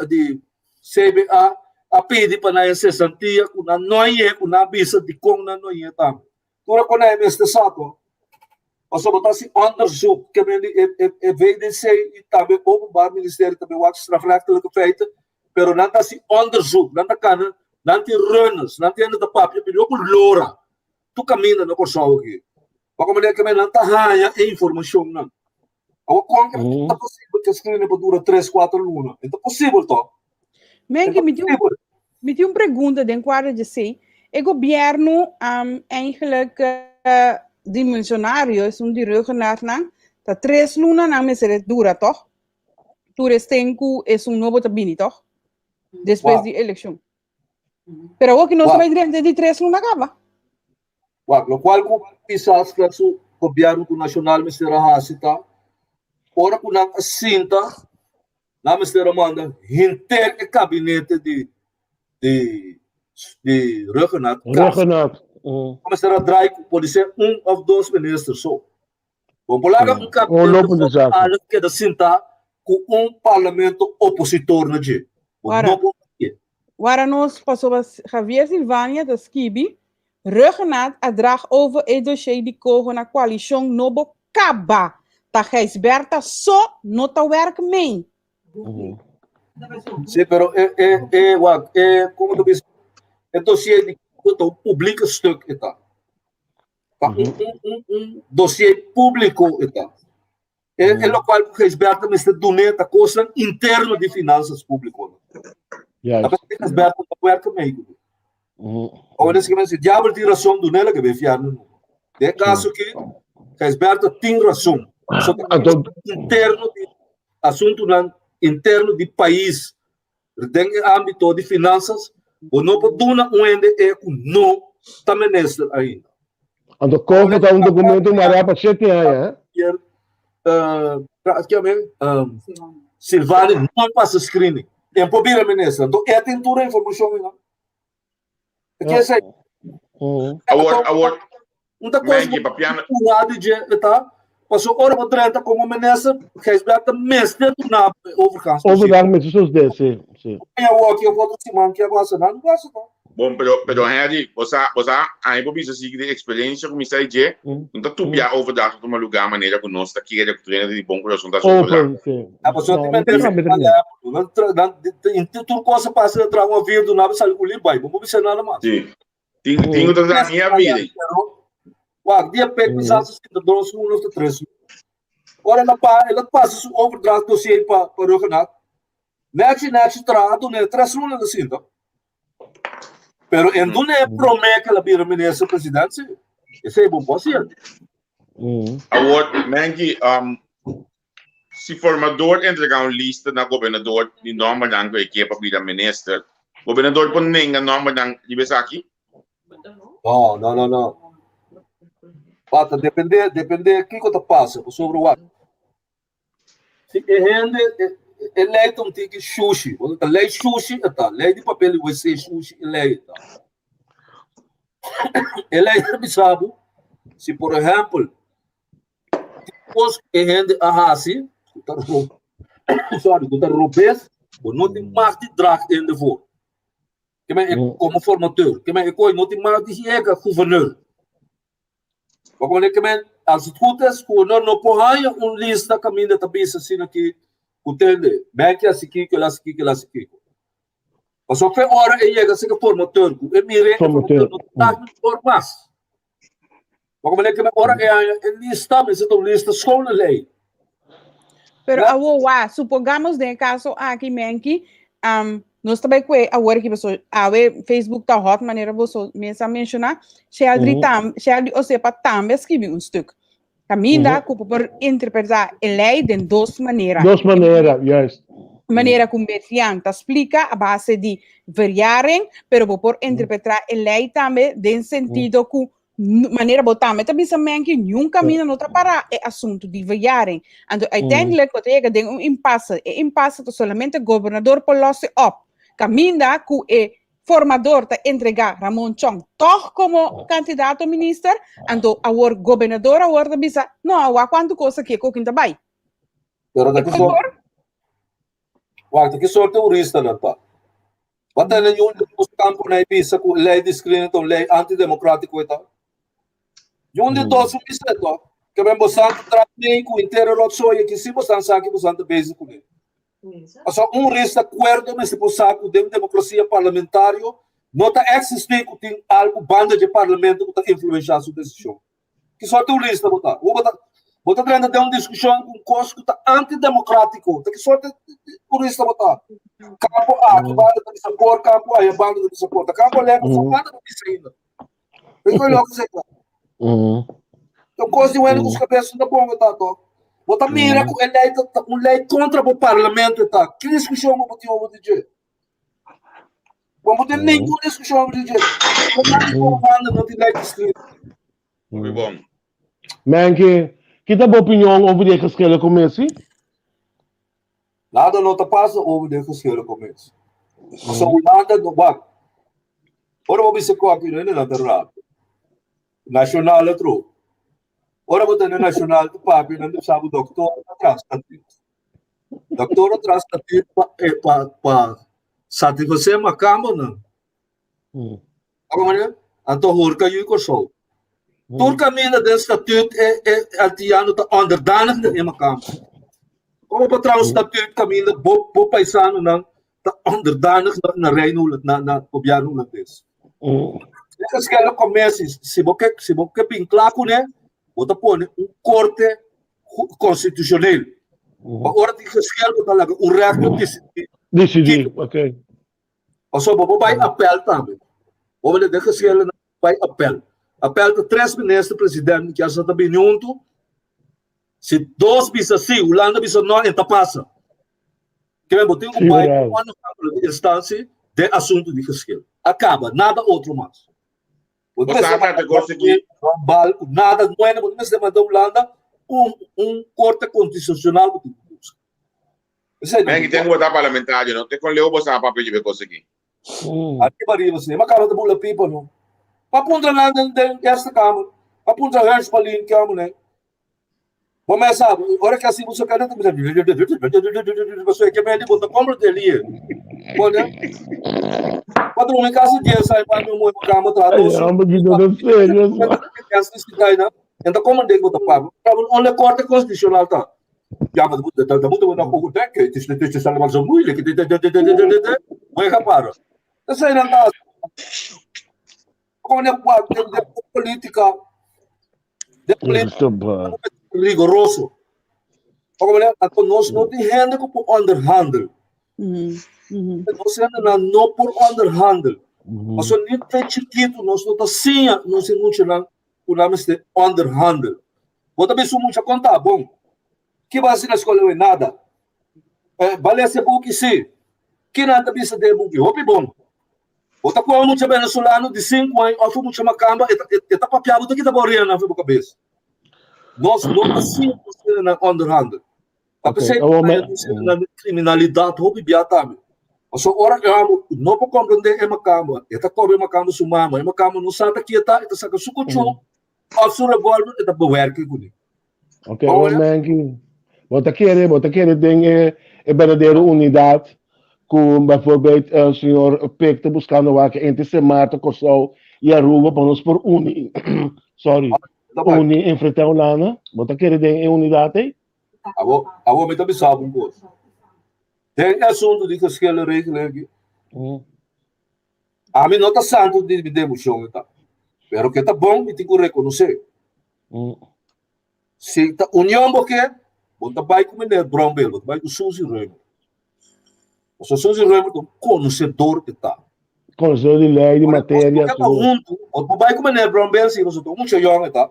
di CBA a pidi pa nan e sesantia ku nan no a yega, ku nan a bisa dikon nan no a yega tambe. Ora ku nan e mester sa to, pasobra bo ta hasi onderzoek, ke men di e e e VDC i tambe Openbaar Ministerie tambe wak strafrechtelijke feiten, pero nan ta hasi onderzoek, nan ta kana, nan tin runners, nan tin hende ta papia pidió ku lora tur kaminda na Kòrsou aki. Wak manera ke men nan ta haña e informashonnan. Awor kon ke ta posibel ke screening por dura tres kuater luna? E ta posibel to? Menke, mi tin un, mi tin un pregunta den kuadro di esei. E gobièrnu um, eigenlijk uh, di misionario, esun di ruggenarnan, Ta tres luna nan mester dura tòg? Tur esten ku esun nobo ta bini tòg? Despues di elekshon. Pero awor ki nos ta bai drenta di tres luna kaba. Wak, lokual ku kisas ta su gobièrnu ku nashonal mester a hasi ta, ora ku nan a sinta, nan mester a manda henter e kabinete di di di Rhuggenaath kas. Rhuggenaath. Nan mester a draai ku podisé un òf dos minister so. Bo por laga un Un kabinete lopo de formal saco. keda sintá ku un parlamento opositor na dje. Bo Wara, no por hasié. wara nos pasobra Javier Silvania ta skibi, Rhuggenaath a draag over e dossier di koho na koalishon nobo kaba. Ta Gijsbertha so no ta werk mee. Sí, pero e, e, e, wak, e, komo ta bisa, e dossier di koho ta un publieke stuk e ta. Ta un, un, un, un dossier públiko e ta. E, e lokual ku Gijsbertha mester dun'é ta kosnan interno di finansas públiko. Juist. Ta p'esei Gijsbertha no werka mee ku Awor esaki men si diabel tin rason dun'é la ke be fiarnu numa. Den e kaso aki Gijsbertha tin rason. Pasobra ta Anto interno di asuntunan interno di pais Den e ámbito di finansas, bo no por duna un hende e ku no ta minister ainda. Anto koho ta un dokumento mará pa shete aña, eh? Kier, Silvani no pasa screening. E por bira minister. Anto e tin tur e informashon einan. E ke esei. Awor, awor, Un ta kos Menki, papiando. Purá di dje e ta, paso ora bo drenta komo minister, Gijsbert ta mester duna bo e overgangsdossier. Overgang mester sosdé, si, si. Aña awor ki of otro siman ki a pasa, nan no pasa no. Bon, pero, pero Henry, bo sa, bo sa, ami por bisa si di eksperensia ku mi sa di dje, no ta tur bia overdracht ta tuma lugá manera ku nos ta kere ku tur hende di bon kurason ta hasi Open, overdracht. si. A paso No, ti mi ta mester tambe ta mira. nan tra, nan, tur kos a pasa nan traha un avier duna bo sali ku libai, bo no por bisa nada mas. Si. Tin, tin ku ta traha ni a bira. Wak, dia pek mi sa sinta dos luna of tres luna. Ora el a pa, el a pasa su overdracht dossier pa pa Rhuggenaath. Nechi nechi traha dun'e tres luna el a sinta. Pero en dun'e prome ke el a bira minister president si, esei bo por hasiel. Awor, Menki, um, si formador entrega un lista na gobernador di nombernan ku e ke pa bira minister, gobernador por nenga nombernan riba esaki? No, no, no, no. Wak, ta depende, depende kiko ta pasa, pasobra wak, si e hende, e, e lei ta un tiki shushi, bo ta lei shushi e ta, lei di papel di wc shushi e lei e ta. E lei ta bisa bo, si por ehempel, kos ku e hende a hasi ku ta sorry ku ta robes bo no tin mag di draag hende voor ke men e komo formateur ke men e koi no tin mag di yega gouverneur bo komo ke men als het goed is gouverneur no por haña un lista kaminda ta bisa asina ki ku tende men ke hasi kiko el hasi kiko el hasi kiko pasobra fe ora e yega seka formateur ku e mire e formateur no ta voor mas. Porque meneer que ora e aña e lista, me zit un lista schone lei. Pero ja. awo wa, supongamos den caso aki menki, um, nos ta bai kue awor ki beso awe Facebook ta hot manera boso mesa menciona, Sheldry mm -hmm. tam, Sheldry Osepa tambe skibi un stuk. Caminda mm -hmm. ku por interpretar e lei den dos manera. Dos manera, juist. Manera ku Merian ta splika a base di verjaring, pero bo por interpretar e lei tambe den sentido ku manera bo tambe ta bisa menki niun camino no ta para e asunto di verjaring. Anto uiteindelijk bo ta yega den un impasse. E impasse ta solamente gobernador por losse op. Caminda ku e formador ta entrega Ramon Chong toch como candidato minister, anto awor gobernador awor ta bisa, no, awa cuanto cosa ke kokin ta bai. Pero ta ki sorte, wak, ta ki sorte huristanan ta. Wat tene yun di nos kampo na bisa ku lei di screening ta un lei antidemocratico e ta. Yun di dos un bisa to, ke ben bosan ta traha lei ku intere rotzooi ki si bosan sa ki bosan ta bezig kuné. Pasobra un ris ta kuerdo mester por sa ku den demokrasia parlamentario no ta eksistí ku tin algu banda dje parlamento ku ta influenshá su desishon. Ki sorte un lista bo ta? Bo ta bo ta drenta den un diskushon ku un kos ku ta antidemokratiko. Ta ki sorte un lista bo ta? Kampo aki banda ta bisa por, kampo aya banda ta bisa por. Ta kampo alèk bo banda ta bisa ainda. Pero koi loko seka. Ta kos di wende ku su kabesa no ta bon ta to. Bo ta mira ku e lei ta un lei kontra bo parlamento ta. Ki diskushon bo por tin over di dje? Bo no tin ningun diskushon over di dje. Bo banda no tin lei ta skrito. Muy bon. Menke, ki ta bo opinion over di e geschillencommissie? Nada no ta pasa over di e geschillencommissie. Pasobra Hulanda no wak. Ora bo bisa ku aki no hende nan ta rabia. Nacional atro. Ora bo tende Nacional ta papia nan ta bisa bo doctor atras statuut. Doctor atras statuut pa eh, pa pa satisfacer macambonan. Abo manera? Anto hurka yu Kòrsou. Tur kaminda den statuut e e Antiano ta onderdanig den e makambo. Komo pa traha un statuut kaminda bo bo paisanonan ta onderdanig na na Reino na na gobièrnu hulandes. E geschillen commissie, si bo ke si bo ke bin kla kuné, bo ta pone un korte konstitushoneel. Pa ora tin geschil bo ta laga un rechter disidí. Disidí, oké. Pasobra bo por bai apel tambe. Bo por den geschillen bai apel. Apel ta tres minister president ki asa ta bini huntu. Si dos bisa si, Hulanda bisa no, e ta pasa. Ke bo tin ku bai onafhankelijke instantie den asuntu di geschil. A kaba, nada otro mas. Bo Bo sa trata kos aki. Bal, nada nuevo, bo mester manda Hulanda un un korte konstitushonal bo tin ku buska. Men ki ten ku bo ta parlamentario no te kon leu bo sa papia dje kos aki. Ariba ariba si. Ma kaba ta bula pipa no. Pa puntra nan den den Eerste Kamer. Pa puntra Hersh Palin ke amo nen. Bo mes sa, ora ke asi bo so kada ta bisa pasobra ke medi bo ta kompra te lie. Bo ne? Pa drumi kasi 10 ay pa mi moe kama tra dos. Ay, hombre, que no serio. En ta komprende bo ta papia. Onde korte konstitushonal ta. Ja, maar dat, dat, dat moeten we nog overdenken. Het is, het is allemaal zo moeilijk. Voy a parar. Dat zijn dan dat. Gewoon de, de, de política. De política rigoroso. Gewoon dat nos no tin hende ku por onderhandel. Nos hende nan no por onderhandel. Paso ni te chiquito nos no ta siña nos e muchanan ku nan mester onderhandel. Bo ta bisa un mucha konta bon. Ki bo hasi na skol awe? Nada. Eh, ba lesa e buki? Si. Ki nan ta bisa den e buki? Hopi bon. Bo ta kohe un mucha venezolano di sinku aña òf un mucha makamba, e ta, e ta papia bo ta kita bo oreanan for bo kabes. Nos no ta siña nos hendenan onderhandel. Ta p'esei ku ta redusi nan kriminalidat hopi bia tambe. Pasobra ora e hòmber no por komprendé e makamba, e ta kobe e makamba su mama, e makamba no sa ta kieta, e ta saka su kuchú òf su revòlver e ta bewerke kuné. Ok, awor Menki, bo ta kere, bo ta kere den e e berdadero unidat ku bijvoorbeeld señor Pik ta buskando wak entre Sint Maarten, Kòrsou i Aruba pa nos por uni, sorry, uni enfrentá Hulanda? Bo ta kere den e unidat ei? Awor, awor mi ta bisa bo un kos. Den e asuntu di geschillenregeling aki, ami no ta santu di mi devoshon e ta. Pero ke ta bon mi tin ku rekonosé. Si ta union bo ke, bo ta bai ku meneer Brownbill, bo ta bai ku Suzy Römer. Pasobra Suzy Römer ta un konosedor ke ta. Konosedor di lei, di materia. Bo ta huntu, bo por bai ku meneer Brownbill si pasobra ta un mucha yòn e ta.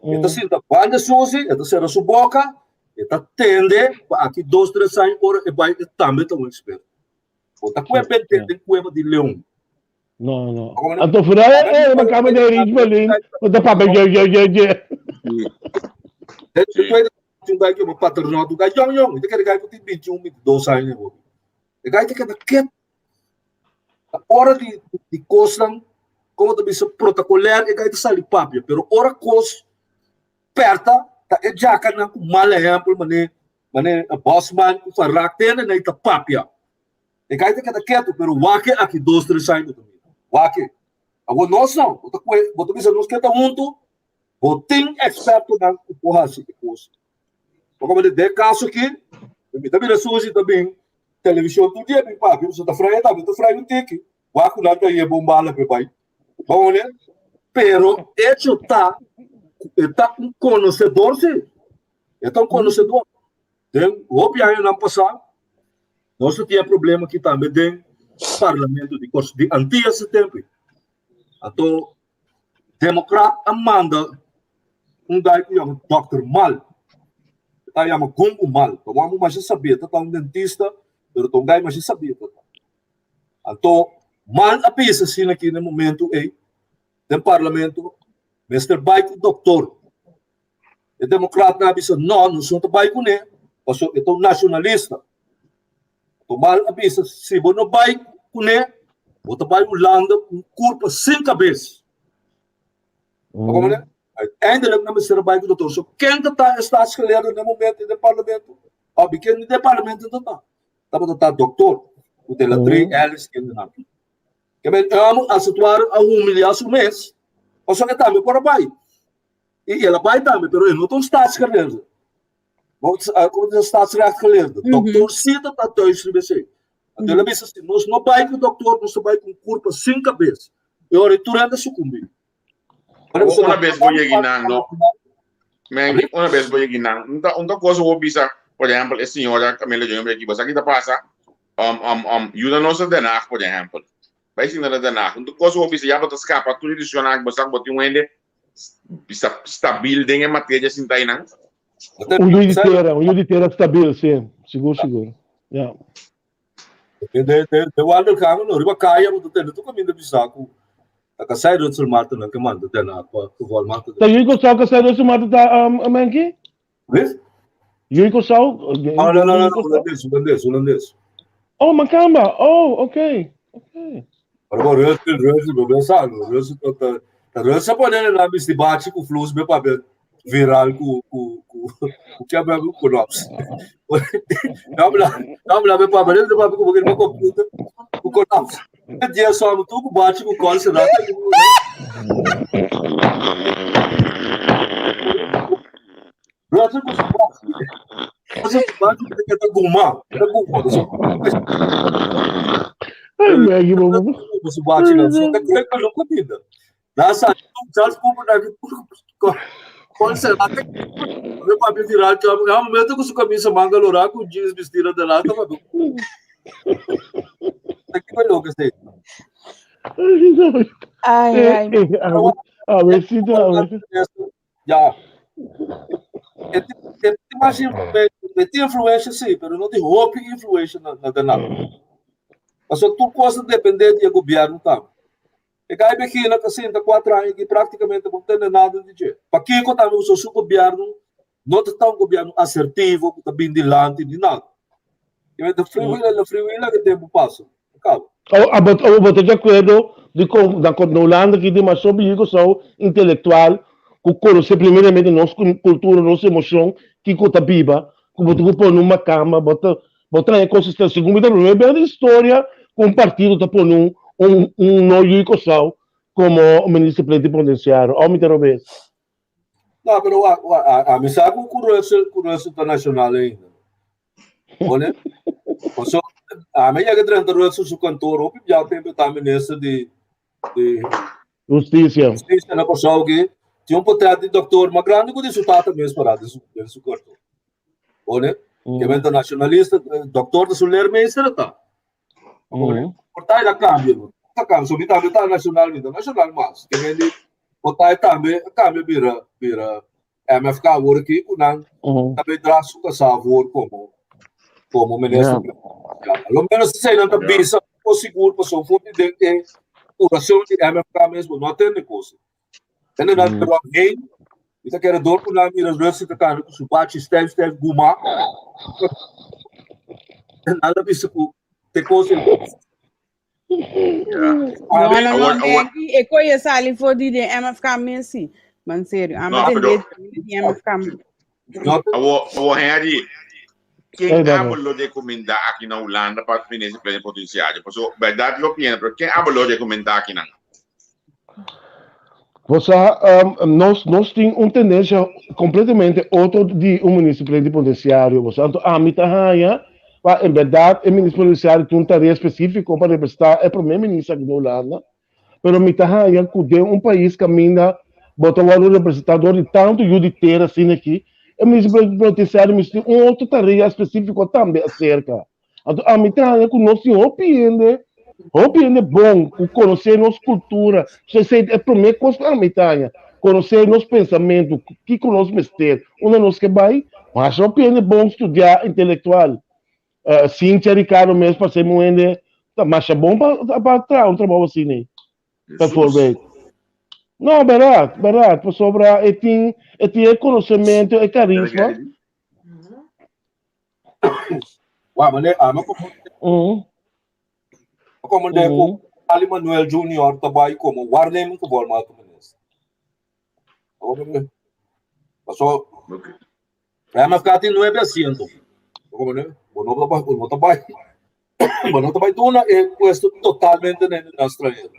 E ta sinta banda Suzy, e ta sera su boka, e ta tende pa aki dos tres aña ora e bai e tambe ta un eksperto. Bo ta kue bente den kueba di leon. No, no. Anto vooral eh, ma kama de Rich Berlin, want de papa je je je je. Un guy que paterno, un guy jong jong, e kere guy ku tin 21, 22 aña. E guy te keda ket. Ora di di kosnan, como ta bisa protocolair, e guy ta sali papia, pero ora kos perta, ta e jakanan ku mal ehempel mane mane bosman ku van raak tende na ta papia. E gai ta keda ketu, pero wak aki dos, tres aña bo ta mira. Wak. Awor nos no, bo ta kue, bo ta bisa nos ke ta huntu, bo tin ekspertonan ku por hasi e kos. Bo komo den e kaso aki, mi ta mira Suzy ta bin televishon tur dia bin papia, pasobra ta frei tambe, ta frei un tiki. Wak ku nan ta yeba un bala p'e bai. Bo wak? Pero echo ta ku e ta un konosedor si. E ta un konosedor. Den hopi añanan pasá, nos ta tin e problema aki tambe den parlamento di Kòrsou, di Antias e tempu. Anto Demokrat a manda un guy ku yama Dòkter Mal. E ta yama Gungu Mal. Pa wak masha sabí, e ta ta un dentista, pero ta un gai masha sabí e ta ta. Anto Mal a bisa asina aki na e momento ei den parlamento, mester bai ku doktor. E demokratnan a bisa, no, nos no ta bai kuné, pasobra e ta un nashonalista. Anto Mal a bisa, si bo no bai kuné, bo ta bai Hulanda ku un kurpa sin kabes. Uiteindelijk nan mester a bai ku doktor. So ken ta ta e staatsgeleerde na e momento den parlamento? Of ken den parlamento ta ta? Tabata ta doktor ku de la Trey Ellis kendenan. Ke men e amo as het ware a humilia su mes pasobra e tambe por a bai. I el a bai tambe pero e no ta un staatsgeleerde. Como ta staatsrechtgeleerde. Doktor si ta ta thuis riba esei. Anto el a bisa si nos no bai ku doktor nos ta bai ku un kurpa sin kabes. E ora ei tur hende a sukumbí. Una bes bo yegi nan, no? Men, una bes bo yegi nan. Un ta, un ta cosa bo bisa, por ehempel, e señora Camila Joy aquí, bo sa ki ta pasa? Um, um, um, yuda nos na Den Haag, por ehempel. Bai sinta na Den Haag. Un ta cosa bo bisa, ya bo ta scapa tur e decisionnan aki, bo sa ku bo tin un hende bisa stabil den e materia sinta einan. Un yu di tera, un yu di tera stabil, si. Sigur, sigur. Ja. De, de, de, de wandelgangen, no, riba kaya, bo ta tende tur kaminda bisa ku ta kasai Rutsel Marten nan ke manda Den Haag pa gevolmachtigd. Ta yu Kòrsou kasai Rutsel Marten ta um, Menki? Wis? Yu Kòrsou? Oh, no, no, no, holandes, holandes, holandes. Oh, Makamba. Oh, okay. Okay. Pero bo Rutsel, Rutsel, bo ben sa, no, Rutsel ta, ta, ta Rutsel pone nan bisti bachi ku flus be papia viral ku ku ku ku ke abra ku konops. Nabla nabla be papia de papia ku bo computer ku konops. Dia só tu ku bachi ku kol será. Russell ku su bachi. Russell su bachi ku ta guma, ta guma. Ai, Maggie, bo. Su bachi na so ta kre ku lo comida. Na sa Charles Cooper na Kol será que me papia viral que é momento com sua camisa manga lorá com jeans vestida de lata mas que foi louco esse Ai, ai. A ver si a ver. Ja. E tin mas e tin influencia sí, pero no tin hopi influencia na na den Pasobra tur kos ta depende di e gobierno tambe. E kai Begina ta sinta kuater aña aki praktikamente bo no tende nada di dje. Pakiko tambe pasobra su gobierno no ta ta un gobierno asertivo ku ta bin dilanti ni nada. E ta freewheeler, el a freewheeler e tempu pasa. A kaba. Abo bo ta di akuerdo di kon na Hulanda ki tin mas hopi hiko sou intelektual ku konosé primeramente nos kultura, nos emoshon, kiko ta biba, ku bo tin ku pone un makamba, bo ta Bo trae konsistensia. Segun mi ta promé bes den historia ku un partido ta pone un un un no yu Kòrsou komo minister plenipotensiario. Òf mi ta robes? No, pero wak, wak, a, a mi sa ku ku Russell, ku Russell ta nacional ainda. Pone? Paso, a mi yega drenta Russell su kantoor, hopi bia tempo ta minister di di Hustisia. Hustisia na Kòrsou ki tin un portret di doktor mas grandi ku di su tata mes pará den su den su kantoor. Pone? Mm. Que ta nacionalista, doctor ta su leermeester ta. Mm. Portai la cambia, no. Ta cambia, so mi tambe ta nacional, mi ta nacional mas. Que men di portai tambe cambia bira bira MFK awor aki ku nan tambe dra su casa voor como como minister. Yeah. Lo menos sei nan ta bisa o sigur paso for di den e curación di MFK mesmo no atende cosa. Hende nan ta wak heen. Mi ta kere door ku nan mira Rusty ta kanda ku su bachi stijf stijf guma. Nan ta bisa ku te kos No, no, no, Maggie, e koe sali for di den MFK mes si. Maar en serio, No, ama den pero- di MFK. Awo, awo Henry, ken Hey, Daniel. abo lo recomenda aki na Hulanda pa minister plenipotenciario? Paso, verdad lo piensa, pero ken abo lo recomenda aki nan? Bo sa, nos, nos tin un tendencia completamente otro di un minister plenipotenciario. Bo sa, anto ami ta haña pa en berdad e minister plenipotenciario tin un tarea específico pa representa e primer minister aki na Hulanda. Pero mi ta haña cu den un pais caminda bo ta wordo representa door di tanto yu di tera asina aki, e minister plenipotenciario mester tin un otro tarea específico tambe acerca. Anto ami ta haña ku nos tin hopi hende, hopi hende bon ku konosé nos kultura. So esei ta e promé kos ku ami ta haña, konosé nos pensamentu, kiko nos mester, unda nos ke bai. Masha hopi hende bon studiá, intelectual. Cynthia Ricardo mes parse un hende ta masha bon pa pa traha un trabou asina ei, bijvoorbeeld. No, bèrdat, bèrdat, pasobra e tin e tin e konosementu, e karisma. Wak, mane, ami a komprende ku Ali Manuel Junior ta bai komo waarneming gevolmachtigd minister. Paso, MFK tin nuebe asiento. Bo no ta bo no ta bai bo no ta bai duna e puesto totalmente na e stranhero.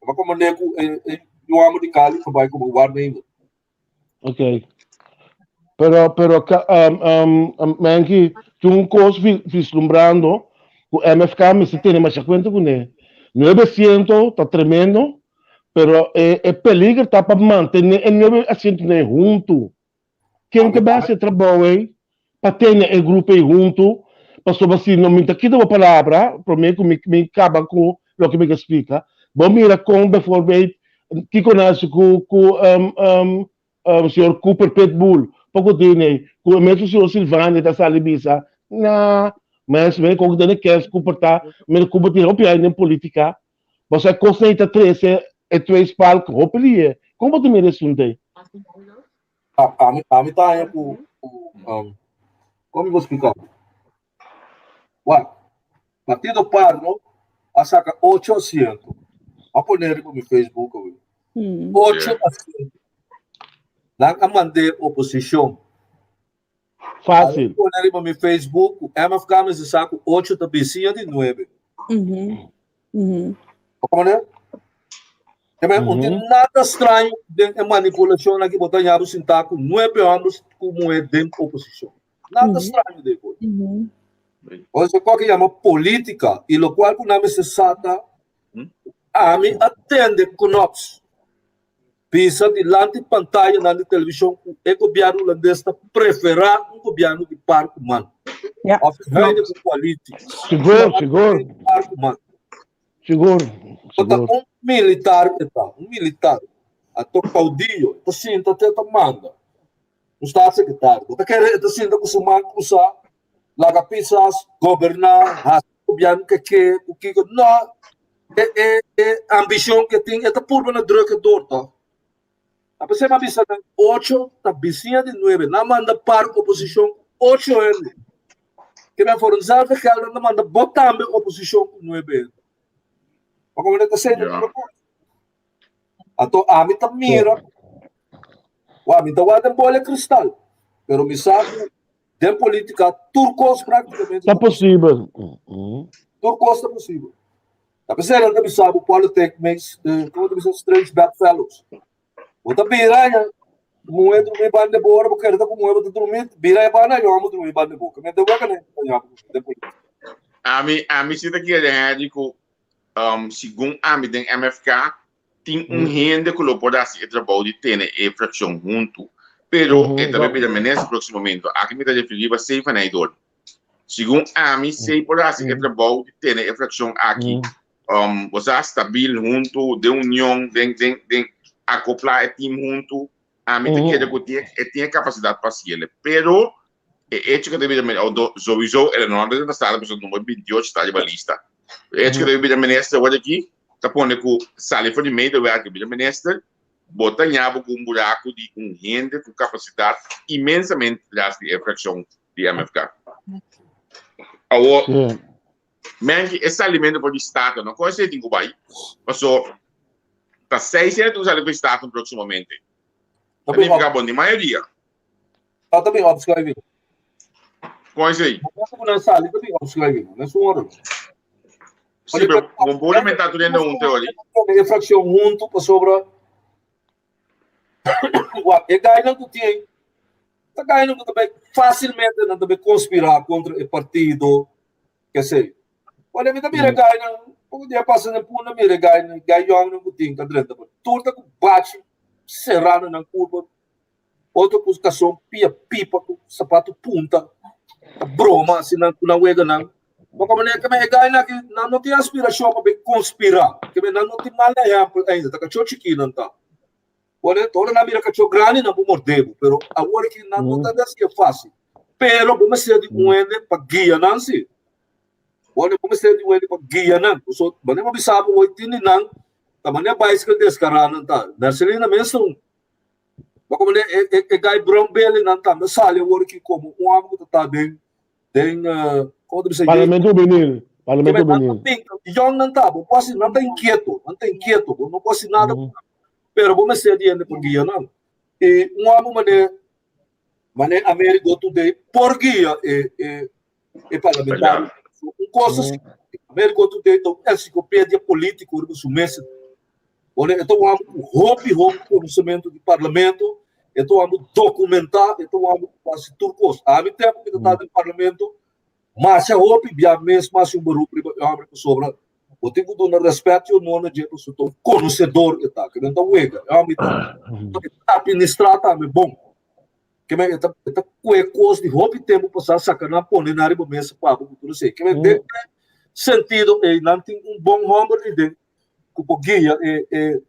Bo komprende ku e e yu di Cali ta bai komo waarnemer. Ok. Pero, pero, um, um, um, Menki, tin un kos vi, vislumbrando ku MFK mester tene masha kuenta kuné. Nuebe asiento ta tremendo, pero e, e peliger ta pa mantené e nuebe asientonan ei huntu. Ken ta bai hasi e trabou ei pa tene e grupo ei huntu? Pasobra si no mi ta kita bo palabra promé ku mi mi kaba ku loke mi ke splika. Bo mira kon bijvoorbeeld kiko nan hasi ku ku señor Cooper Pitbull poko tin ei ku e mesun señor Silvania ta sali bisa na mes mira kon ku ta kes Cooper ta mira Cooper tin hopi aña den politika. Pasobra e kosnan ei ta trese e tweespalk hopi lihe. Kon bo ta mira esun ei? Ami, ami ta haña ku, ku um, kon mi por splika? Wak, Partido Parno a saka ocho asiento. A pone riba mi Facebook awe. Ocho asiento. Nan a mand'é oposishon. Fácil. Pone riba mi Facebook ku MFK mester sa ku ocho ta bisiña di nuebe. Bo Keme no tin nada straño den e manipulashon aki bo ta ña bo sintá ku nuebe hòmbers ku muhé den oposishon. Nada straño den koe. Ose kua ke yama polítika i lokual ku nan mester sa ta ami a tende Knops Bisa dilanti pantayanan di televishon ku e gobièrnu hulandes ta preferá un gobièrnu di par ku man. Ja. Òf e huidige koalitie. Sigur, sigur. Par ku man. Sigur, Bo ta sigur. un militar e ta, un militar. Anto caudillo, e ta sinta te ta manda. Un staatssecretario. Bo ta kere e ta sinta ku su man krusá, laga Pisas goberná, hasi gobièrnu ke ke, ku kiko. No, e e e ambishon ke tin e ta purba na druk e dor tòg. A pesar mi a bisa nan ocho ta bisiña di nuebe, nan manda par oposishon ku ocho hende. Ke men for eenzelfde geld nan ta manda bo tambe oposishon ku nuebe hende. Pa komo nan ta sende tur e kos. Anto ami ta mira, wak mi ta wak den bola kristal, pero mi sa ku Den politica tur cos practicamente ta posibel. Tur cos ta posibel. Ta pesey nan ta bisa bo politic makes, eh, como ta bisa strange bedfellows. Bo ta bira ya, muhe drumi banda bo, ora bo kere ta ku muhe bo ta drumi, bira e banda, yo amo drumi banda bo. Ke mente weka ne ta ya den politica. Ami, ami si ta kere Henry ku um, segun ami den MFK Tin un hende ku lo por hasi e trabou di tene e frakshon huntu, pero e ta bai bira minister próksimamente. Aki mi ta referí riba Sey van Heydoorn. Segun ami, Sey por hasi e trabou di tene e frakshon aki, bo sa, stabil huntu, den union, den, den, den akoplá e tim huntu. Ami ta kere ku e tin e kapasidat pa hasiel. Pero e hecho ku ta bira minister, souiso el no ta sta pasobra number 28 ta riba lista. E hecho ku ta bira minister awor aki ta pone ku sali for di medewerker bira minister, bo ta ña bo ku un buraku di un hende ku kapasidat inmensamente tras di e frakshon di MFK. Awor, Menki, e salimentu for di Staten no kon esei tin ku bai, paso ta seis hende tin ku sali for di Staten próksimamente. Ta nifiká bo ni mayoria. Ta bin opschuiving. Kon esei? Momento ku nan sali ta bin opschuiving. No es un oro. Sí, pero bon por alimentá tur hende huntu ori. E frakshon huntu pasobra wak e gainan ku tin ta gainan ku ta bai fásilmente nan ta bai konspirá kontra e partido kesei. Wale mi ta mira gainan poko dia pasa den punda mira e gainan gai yòngnan ku tin ta drenta tur ta ku bachi será na nan kurpa. Otro ku kason pia pipa ku sapatu punta ta broma asina ku nan weganan. Bo komo ne keme e gainan aki nan no tin aspirashon pa bin konspirá. Keme nan no tin mal ehèmpel ainda, ta kachó chikí nan ta. Bo ne ora nan bira kachó grandi nan por mordé bo, pero awor aki nan no ta hasi e fásil. Pero bo mester di un hende pa guia nan si. Bo bo mester di un hende pa guia nan. So, manera bo bisa bo hoy tin di nan ta manera bicycle descará nan ta. Mercelina mes ta un. Bo como e e e guy brown belly nan tambe sali awor aki como un hòmber ku ta ta den den como ta bisa Parlamento Juvenil. Parlamento Juvenil. Yòn nan ta, bo por hasi nan ta inkieto, nan ta inkieto, bo no por hasi nada ku nan. Pero bo mester di hende pa guia nan. I un hòmber manera Mane Amerigo Today por guia e e e parlamentario. Un cosa mm. Amerigo Today ta un enciclopedia político riba su mesa. Bone, e ta un ku hopi hopi conocimiento di parlamento, e ta un documentá, e ta un ku hasi tur kos. A mi tempo ku ta den parlamento, masha hopi bia mes mas un beroep riba e hombre pasobra bo tin ku duna respet i honor na dje pasobra ta un konosedor e ta, ke nan ta wega. E hombre ta administrá tambe bon. Ke men e ta e ta kue kos di hopi tempu pasá saka nan pone nan riba mesa pa bo ku tur esei. Ke men den e sentido ei nan tin un bon homber ei den ku por guia e e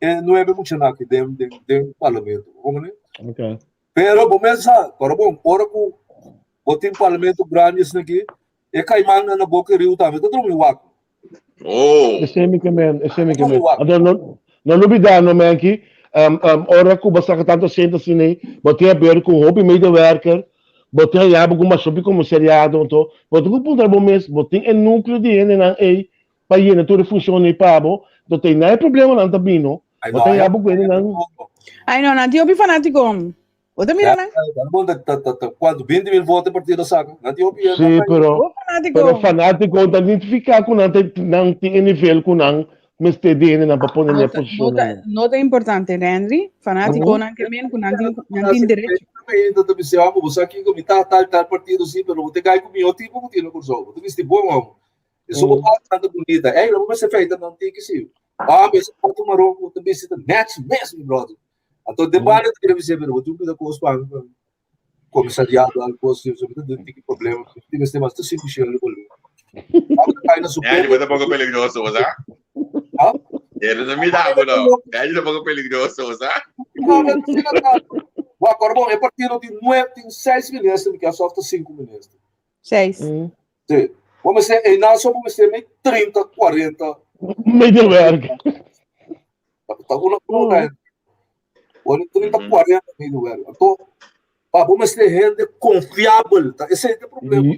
e nuebe muchanan aki den den den parlamento. Bo komprende? Okay. Pero bo mes sa, pero bon, ora ku bo tin parlamento grandi asina aki, e kaimannan na boka e riu tambe ta drumi wak. Oh. Esei mi ke men, esei mi ke men. Anto no no lubida no Menki, um, um, ora ku bo saka tantu asiento asina ei, bo tin haber ku hopi medewerker, bo tin hayabo ku masha hopi komisariado, anto bo tin ku puntra bo mes, bo tin e nukleo di hendenan ei pa yena tur e funshon ei pa bo, anto te na e problemanan ta bino, bo ta hayabo ku hendenan. Ai no, nan tin hopi fanátiko. Bo ta mira nan? Bon, ta, ta, ta, ta, cuanto? 20 mil voto e partido saca. Nan tin hopi. Sí, pero, Bo fanátiko. pero fanátiko ta identifiká ku nan ta, nan tin e nivel ku nan mester di hendenan pa pone No na e ta, no posishon ta, ei. no ta importante, Henry. Fanátikonan ke men ku nan tin, nan tin derecho. Ainda ta bisa, amo, bo sa kiko, mi ta tal tal partido sí, pero bo te gai ku mihó tipo ku tin na Kòrsou. Bo ta bisti bon, amo. Eso bo ta tanta bunita. Ei, lo bo mester feita nan tiki sí. Ah, mi sapato maron ku bo ta bisti ta match mes, mi brother. Anto de banda ta kere bisa, pero bo tin un pida kos pa mi, pa komisariado, algo kos, so mi ta den tiki problema. Tin mester mas ta sinti shell bolbe. Abo ta kai na su Henry, bo ta poco peligroso, bo sa? Ah? Henry no mira bo no. Henry ta poco peligroso, bo sa? Bo acorda bon, e partido tin nueve, tin seis minister, mi kier sa of ta sinku minister. Seis. Sí. Bo mester, einan so bo mester mei 30, 40. Medewerker. Ta una una. Bo 30, 40 medewerker. Anto, pa bo mester hende confiabel. Ta esei ta e problema.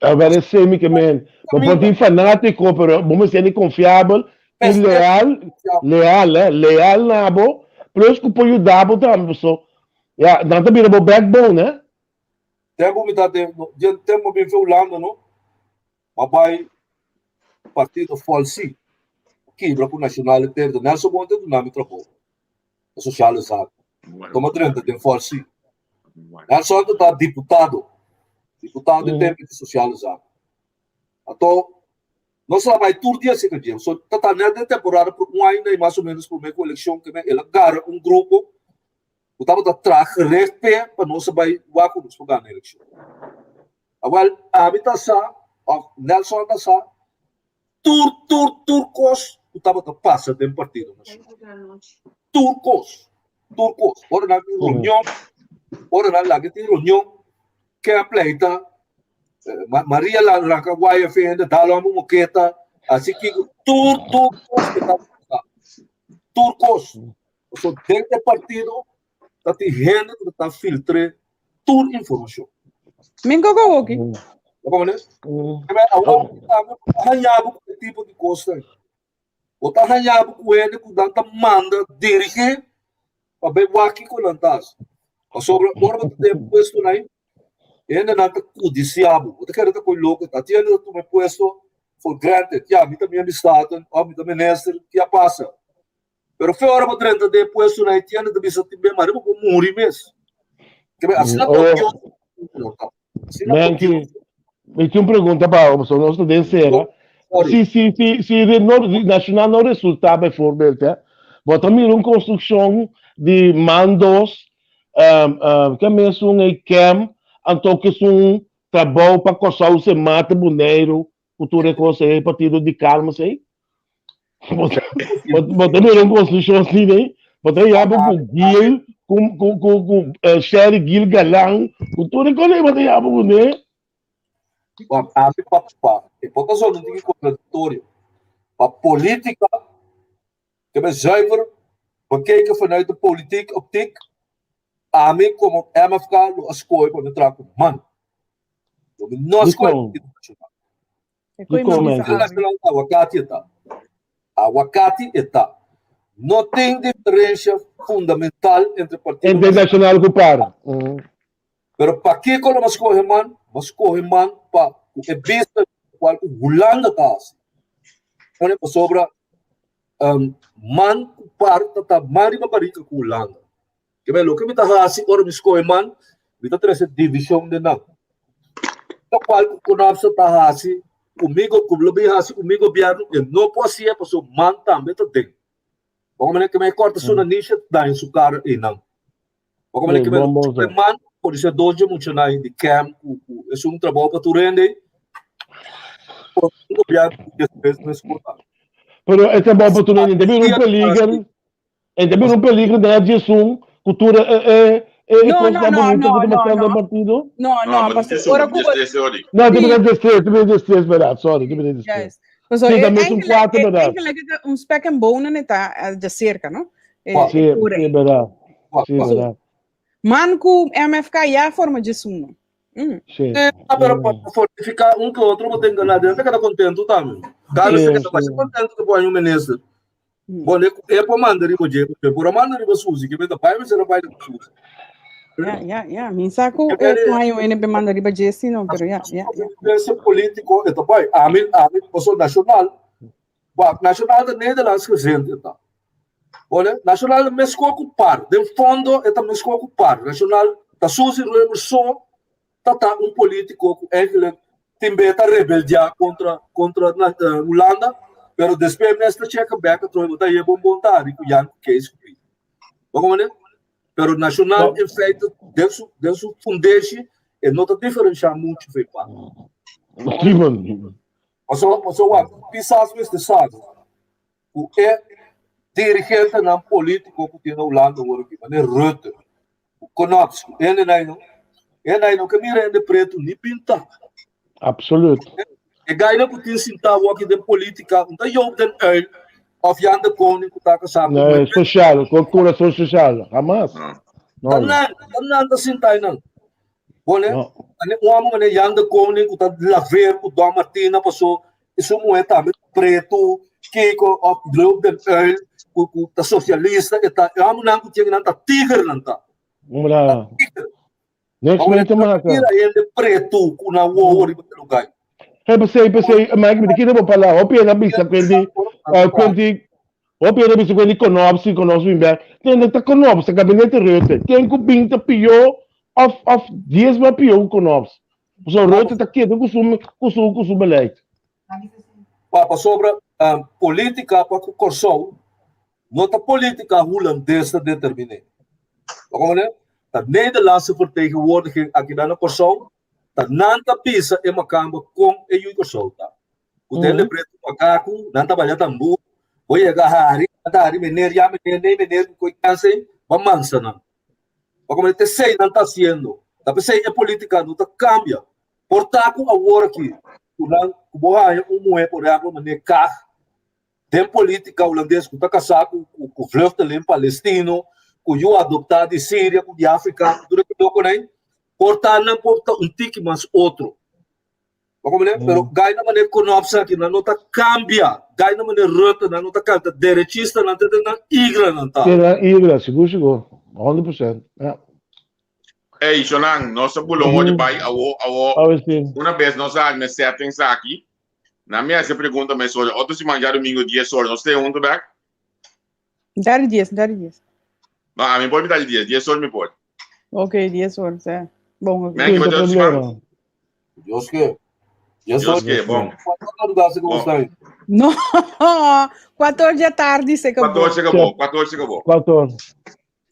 A ver, esei mi ke men. Bo por tin fanátiko, pero bo mester hende confiabel i leal, leal, eh, leal na bo, plus ku por yuda bo tambe, paso, ya, nan ta bira bo backbone, eh. Tempu mi ta den, den tempu mi bin fe Hulanda no, m'a bai partido Volkssie, kibra ku Nationale Terde, Nelson Bonte a duna mi trabou na Sociale Zaken. Anto m'a drenta den Volkssie. Nelson ta ta diputado, diputado den tempu di Sociale Zaken. Anto nos a bai tur dia cerca dje, so ta ta net den temporada por un aña i mas o menos prome ku elekshon ke men el a gara un grupo ku tabata traha gerecht p'e pa nos a bai wak ku nos por gana elekshon. Awel, ami ta sa, òf Nelson ta sa, tur, tur, tur kos ku tabata pasa den Partido Nashonal. Tur kos, tur kos. Ora nan tin reunion, ora nan laga tin reunion, ke a pleita, Maria la ranka guaya fe hende, dal hòmber moketa, hasi kiko, tur, tur kos ku tabata pasa. Tur kos. Pasobra den e partido ta tin hende ku ta filtr'é tur informashon. Min koko hoki. Bo komprende? Awor tambe bo ta haña bo ku e tipo di kosnan. Bo ta haña bo ku hende ku nan ta manda dirigí pa bai wak kiko nan ta hasi. Pasobra ora bo ta den e puestonan ei, Hendenan ta kudisiá bo. Bo ta kere ta koe loko. Ta tin hende ta tuma e puesto for granted. Ya, mi ta miembro di Staten òf mi ta minister, ki a pasa? Pero fe ora bo drenta den e puestonan ei, tin hende ta bisa tin be mari bo por muri mes. Ke asina Oh. odioso no ta. Asina Menki, odioso. mi tin un pregunta pa bo, pasobra nos ta den sera. Sorry. Si, si, si, si re- no, Nacional no resulta bijvoorbeeld, hè, bo ta mira un construccion di mandos Ke mesun ei kem, anto ke sun trabou pa Kòrsou se mata Boneiru ku tur e kos ei, partido di kalma sei? Bo ta mira un konstrukshon asina ei? Bo ta yabo ku Gil, ku ku ku ku eh, Sherry Gil Galan, ku tur e kos bo ta yabo ku ne. Pa ami pa pa e por ta zona un tiki contradictorio. Pa politica ke men zuiver bekeken vanuit de politiek optiek, ami como MFK lo a scohe pa mi traha ku man. Lo mi no scohe Dikon? Partido Nacional. E koe Dikon, mi bisa Menke? Partido awe. Nacional awakati e ta. Awakati e ta. No tin diferencia fundamental entre Partido Entre Nacional Nacional ku par. Mm. Pero pakiko lo mas skohe man? Mas skohe man pa ku e bista kual ku Hulanda ta hasi. Pone pasobra um, man ku par ta ta man riba barika ku Hulanda. Ke men loke mi ta hasi ora mi skohe man, mi ta trese divishon den nan. Ta kual ku Konopsa ta hasi ku mi ku lo bin hasi ku mi gobièrnu, e no por hasié pasobra man tambe ta den. Bo manera ke men kòrta su nanishi daña su kara einan. Bo manera ke men e man por ser dos dje muchanan di camp ku ku es un trabou pa tur hende. Por un gobièrnu despues mes kota. Pero e trabou pa tur hende, ta bira un peliger, e ta bira un peliger den djesun ku tur e e e No, no, kosnan no, bunita no, ku ta no, mostrando no. den partido. No, No, no, ma pasobra djesun, ora ku bo djestres ori. No, ta Sí. bira djestres, ta bira djestres bèrdat, sorry, ta bira djestres. Juist. Paso Sí, e ta mes un eigenlijk, kuater e, bèrdat. eigenlijk e ta un spek en bonen e ta eh, de cerca, no? E, Wa, Sí, e pure. sí, bèrdat. wa, Sí, wa. bèrdat. Man ku MFK ya forma djesuno. Mm. Sí. Eh, pero pa Mm. fortificar un que otro bo ten ganar, dentro queda contento también. Carlos Sí, se queda mais sí. contento que põe um ministro. Mm. Bom, e e por manda riba je, porque por manda riba Suzy, que meta pai, mas era pai da Suzy. Ja, ja, ja. Mi sa ku E eh, bere ku hay un NP manda riba Jesse, no, pero ja, ja, ja. influência político, e pai, ami, ami, paso nacional, Wak, nacional ta Nederlands gezind e ta. Olha, nacional mesco ku par, den fondo e ta mesco ku par. Nacional ta Suzy Römer so ta ta un politico ku eigenlijk tin be ta rebeldia contra contra na, uh, Hulanda, pero despues mes ta checka back atrobe bo ta ye bon bon tari ku Jan ku Kees ku Piet. Bo komprende? Pero nacional No. in feite den su den su fundeshi e no ta diferencia mucho fe pa. Sí, man. Paso paso wak, pisas mester sabi ku e dirigentenan politico ku tin na Hulanda awor aki, manera Rutte, ku Knops, ku hende no, hende no ke mira hende pretu ni pinta. Absoluut. E gaina ku tin sintá awor aki den politica, un ta Joop den Uyl of Jan de Koning ku ta kasá ku No, muher. social, con corazón social. Jamás. No. No, Ta no. nan, ta nan ta sintá einan. Bone, No. ane un amo mane Jan de Koning ku ta laver ku Don Martina paso e su muher tambe pretu, Kiko of Joop den Uyl ku ku ta socialista e ta e amo nan ku tin nan ta tiger nan ta. Mira. Tiger. Niks Awor mee te maken. mira hende pretu ku nan wowo riba e lugar. Hey, pesei, pesei, Mike, mi te kere bo pala. Hopi ena bisa kwendi, eh, kwendi, hopi ena bisa kwendi Konopsi, Konopsi bin bek. Tende ta Konopsi, gabinete Rutte. Ken ku bin ta pió of, of dies ma pió ku Konopsi. So Rutte ta keda ku su, ku su, ku su beleid. Pa pasobra um, politica pa ku Kòrsou no ta politica hulandes ta determiné. Bo komprende? Ta Nederlandse vertegenwoordiging aki na Kòrsou ta nan ta bisa e makamba kon e yu Kòrsou ta. Ku ta hende pretu makaku, nan ta balia tambú, bo yega hari, nan ta hari meneer ya meneer nee meneer ku koi kanse, ba mansa nan. Bo komprende? Ta esei nan ta hasiendo. Ta p'esei e politica no ta kambia. Por ta ku awor aki ku nan ku bo haña un muhé por ehèmpel meneer Kaag den politica hulandes ku ta kasá ku ku vluchteling palestino ku yu adoptá di Siria ku di Afrika ku tur e lokonan ei por ta nan por ta un tiki mas otro. Bo komprende? Pero gai na manera Knops aki nan no ta kambia gai na manera Rutte nan no ta kambia ta derechista nan ta nan igra nan ta. Te nan igra sigur sigur 100% ja. Ey, Shonan, nos a bula un hora bai awo, awo. Awe si. Una bes nos a arma settings aki. Na mi hasi pregunta mes ora. Otro siman djadomingo 10 ora. Nos stay hunto bek? Dari 10, dari 10. No, a mi por mitad di 10. 10 ora mi por. Ok, 10 ora, sa. Bon, ok. Menki, Sin wat otro siman? problema. Dios ke. Dios Dios ke, bon. Cuanto lugar se Bon. está aí? No, 4 or di tardi se 4 acabou. ora se acabou, 4 ora se acabou. 4 ora.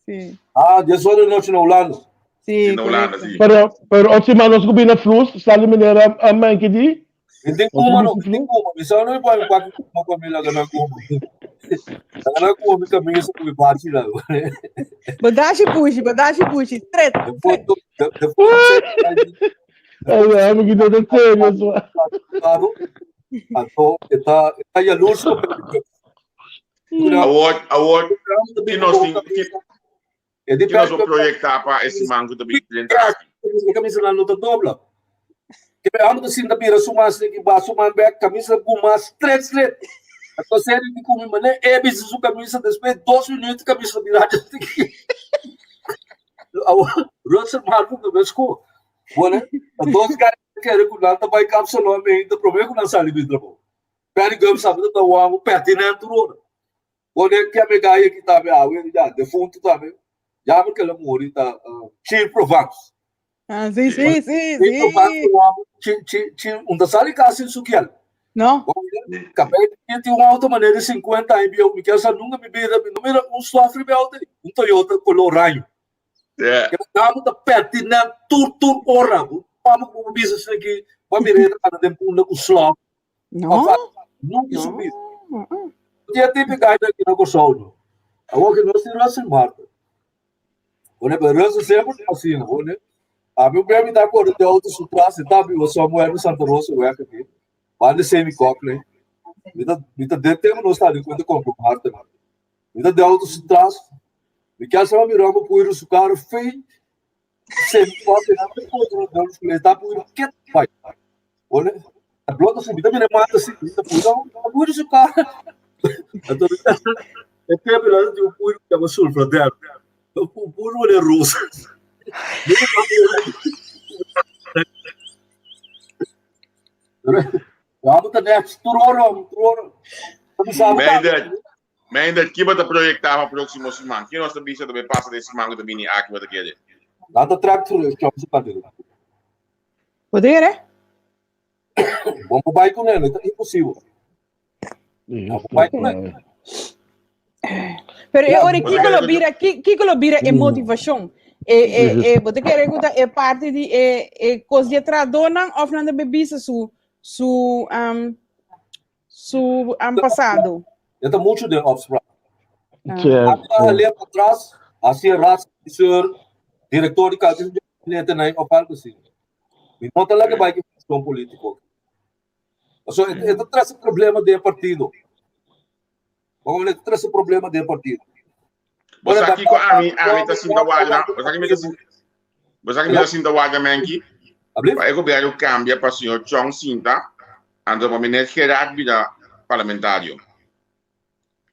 Sí. Ah, 10 ora di nochi na Hulanda. Sí, Sí, na Hulanda, correcto. sí. Pero, pero otro siman nos ku bina flus, sali manera a manke di. Mi tin Nos kuma ku no, bina mi tin flus. kuma. Mi sa no mi pone kwaki kuma pa mi laga na kuma. Ana ku mi camisa ku mi bachi la. Badashi pushi, badashi pushi, tret. De foto, de, de foto. Ay, ami ki ta serio so. Claro. Anto, eta, eta jaloers op Awor, awor, ki nos tin, ki, E di ki nos por proyecta pa e siman ku ta bin drenta aki? E camisa nan no ta dobla. Ke be amo ta sinta bira su mas ki ba su man bek camisa ku mas stret stret. Anto seri di kumi mane e bisa su camisa despues dos minuut camisa bira Awor Russell Marco ku bes ku. Bueno, dos guy kere ku nan ta bai kapsalon me ta prome ku nan sali bin trabou. Perry Gum sabe ta wangu pertinent tur ora. Pone ke me gai aki tambe awe ya defunto tambe ya me kela muri ta Chir Provence. Ah, sí, sí, sí, Chir Provence sí. wou chi chi chi un ta sali kasi sin su kiel. No. Kapé ki tin un auto manera di 50 aña bieu mi kier sa nunca mi bira mi no mira un slof riba e auto ei un Toyota color raño. Yeah. Ke damo ta pertinent tur tur ora bu pamo ku bu bisa asina ki bo a mira e ta anda den punda ku slof. No. Nunca No. su bida. Uh-uh. Dia tipe gaita aqui na Corsol, no. Awor que nós temos Russell Martin. Olha, pero Russell sempre assim, olha. A mim o bem me dá cor de auto su trás, tá vivo só mulher no Santa Rosa, o aqui. Manda semi cockney. Me tá me tá de tempo não está de conta compro Martin. Me tá de auto su trás. Me quer saber me ramo puiro su carro feio. Semi cockney, não tem contra, não, não tá puiro que vai. Olha, a blota assim, me mira mata assim, me tá puiro, tá puiro su carro. Anto, e tempo lá de um puiro que chama sulfur dela. O puiro é rosa. Vamos ta next, turoro, turoro. Meindert, Meindert, ki bo ta proyecta pa próximo siman? Ki nos ta bisa ta bay pasa den siman ku ta bini aki bo ta kere? Nan ta trek through e chom su partido. Poder, eh? Bon por bai kuné, no ta imposibel. No por bai kuné. Pero e Ja, ora kiko lo bira, kiko lo bira e motivashon? E e e bo ta kere ku ta e parti di e e kos di e trahadónan òf nan ta be bisa su su um, su um, pasado? E ta mucho den opspraak. Ah. A jalea pa atras, hasi e raadsadviseur, director di kalke gabinete na of algo así. Mi no ta laga bai ku funshon polítiko. Pasobra e e ta trese problema den e partido. Bo e ta trese problema den e partido. Bo sa kiko ami ami ta sinta warda, bo sa ki mi ta sinta bo sa ki mi ta sinta warda menki? Pa e gobierno cambia pa señor Chong sinta, anto pa meneer Gerard bira parlamentario.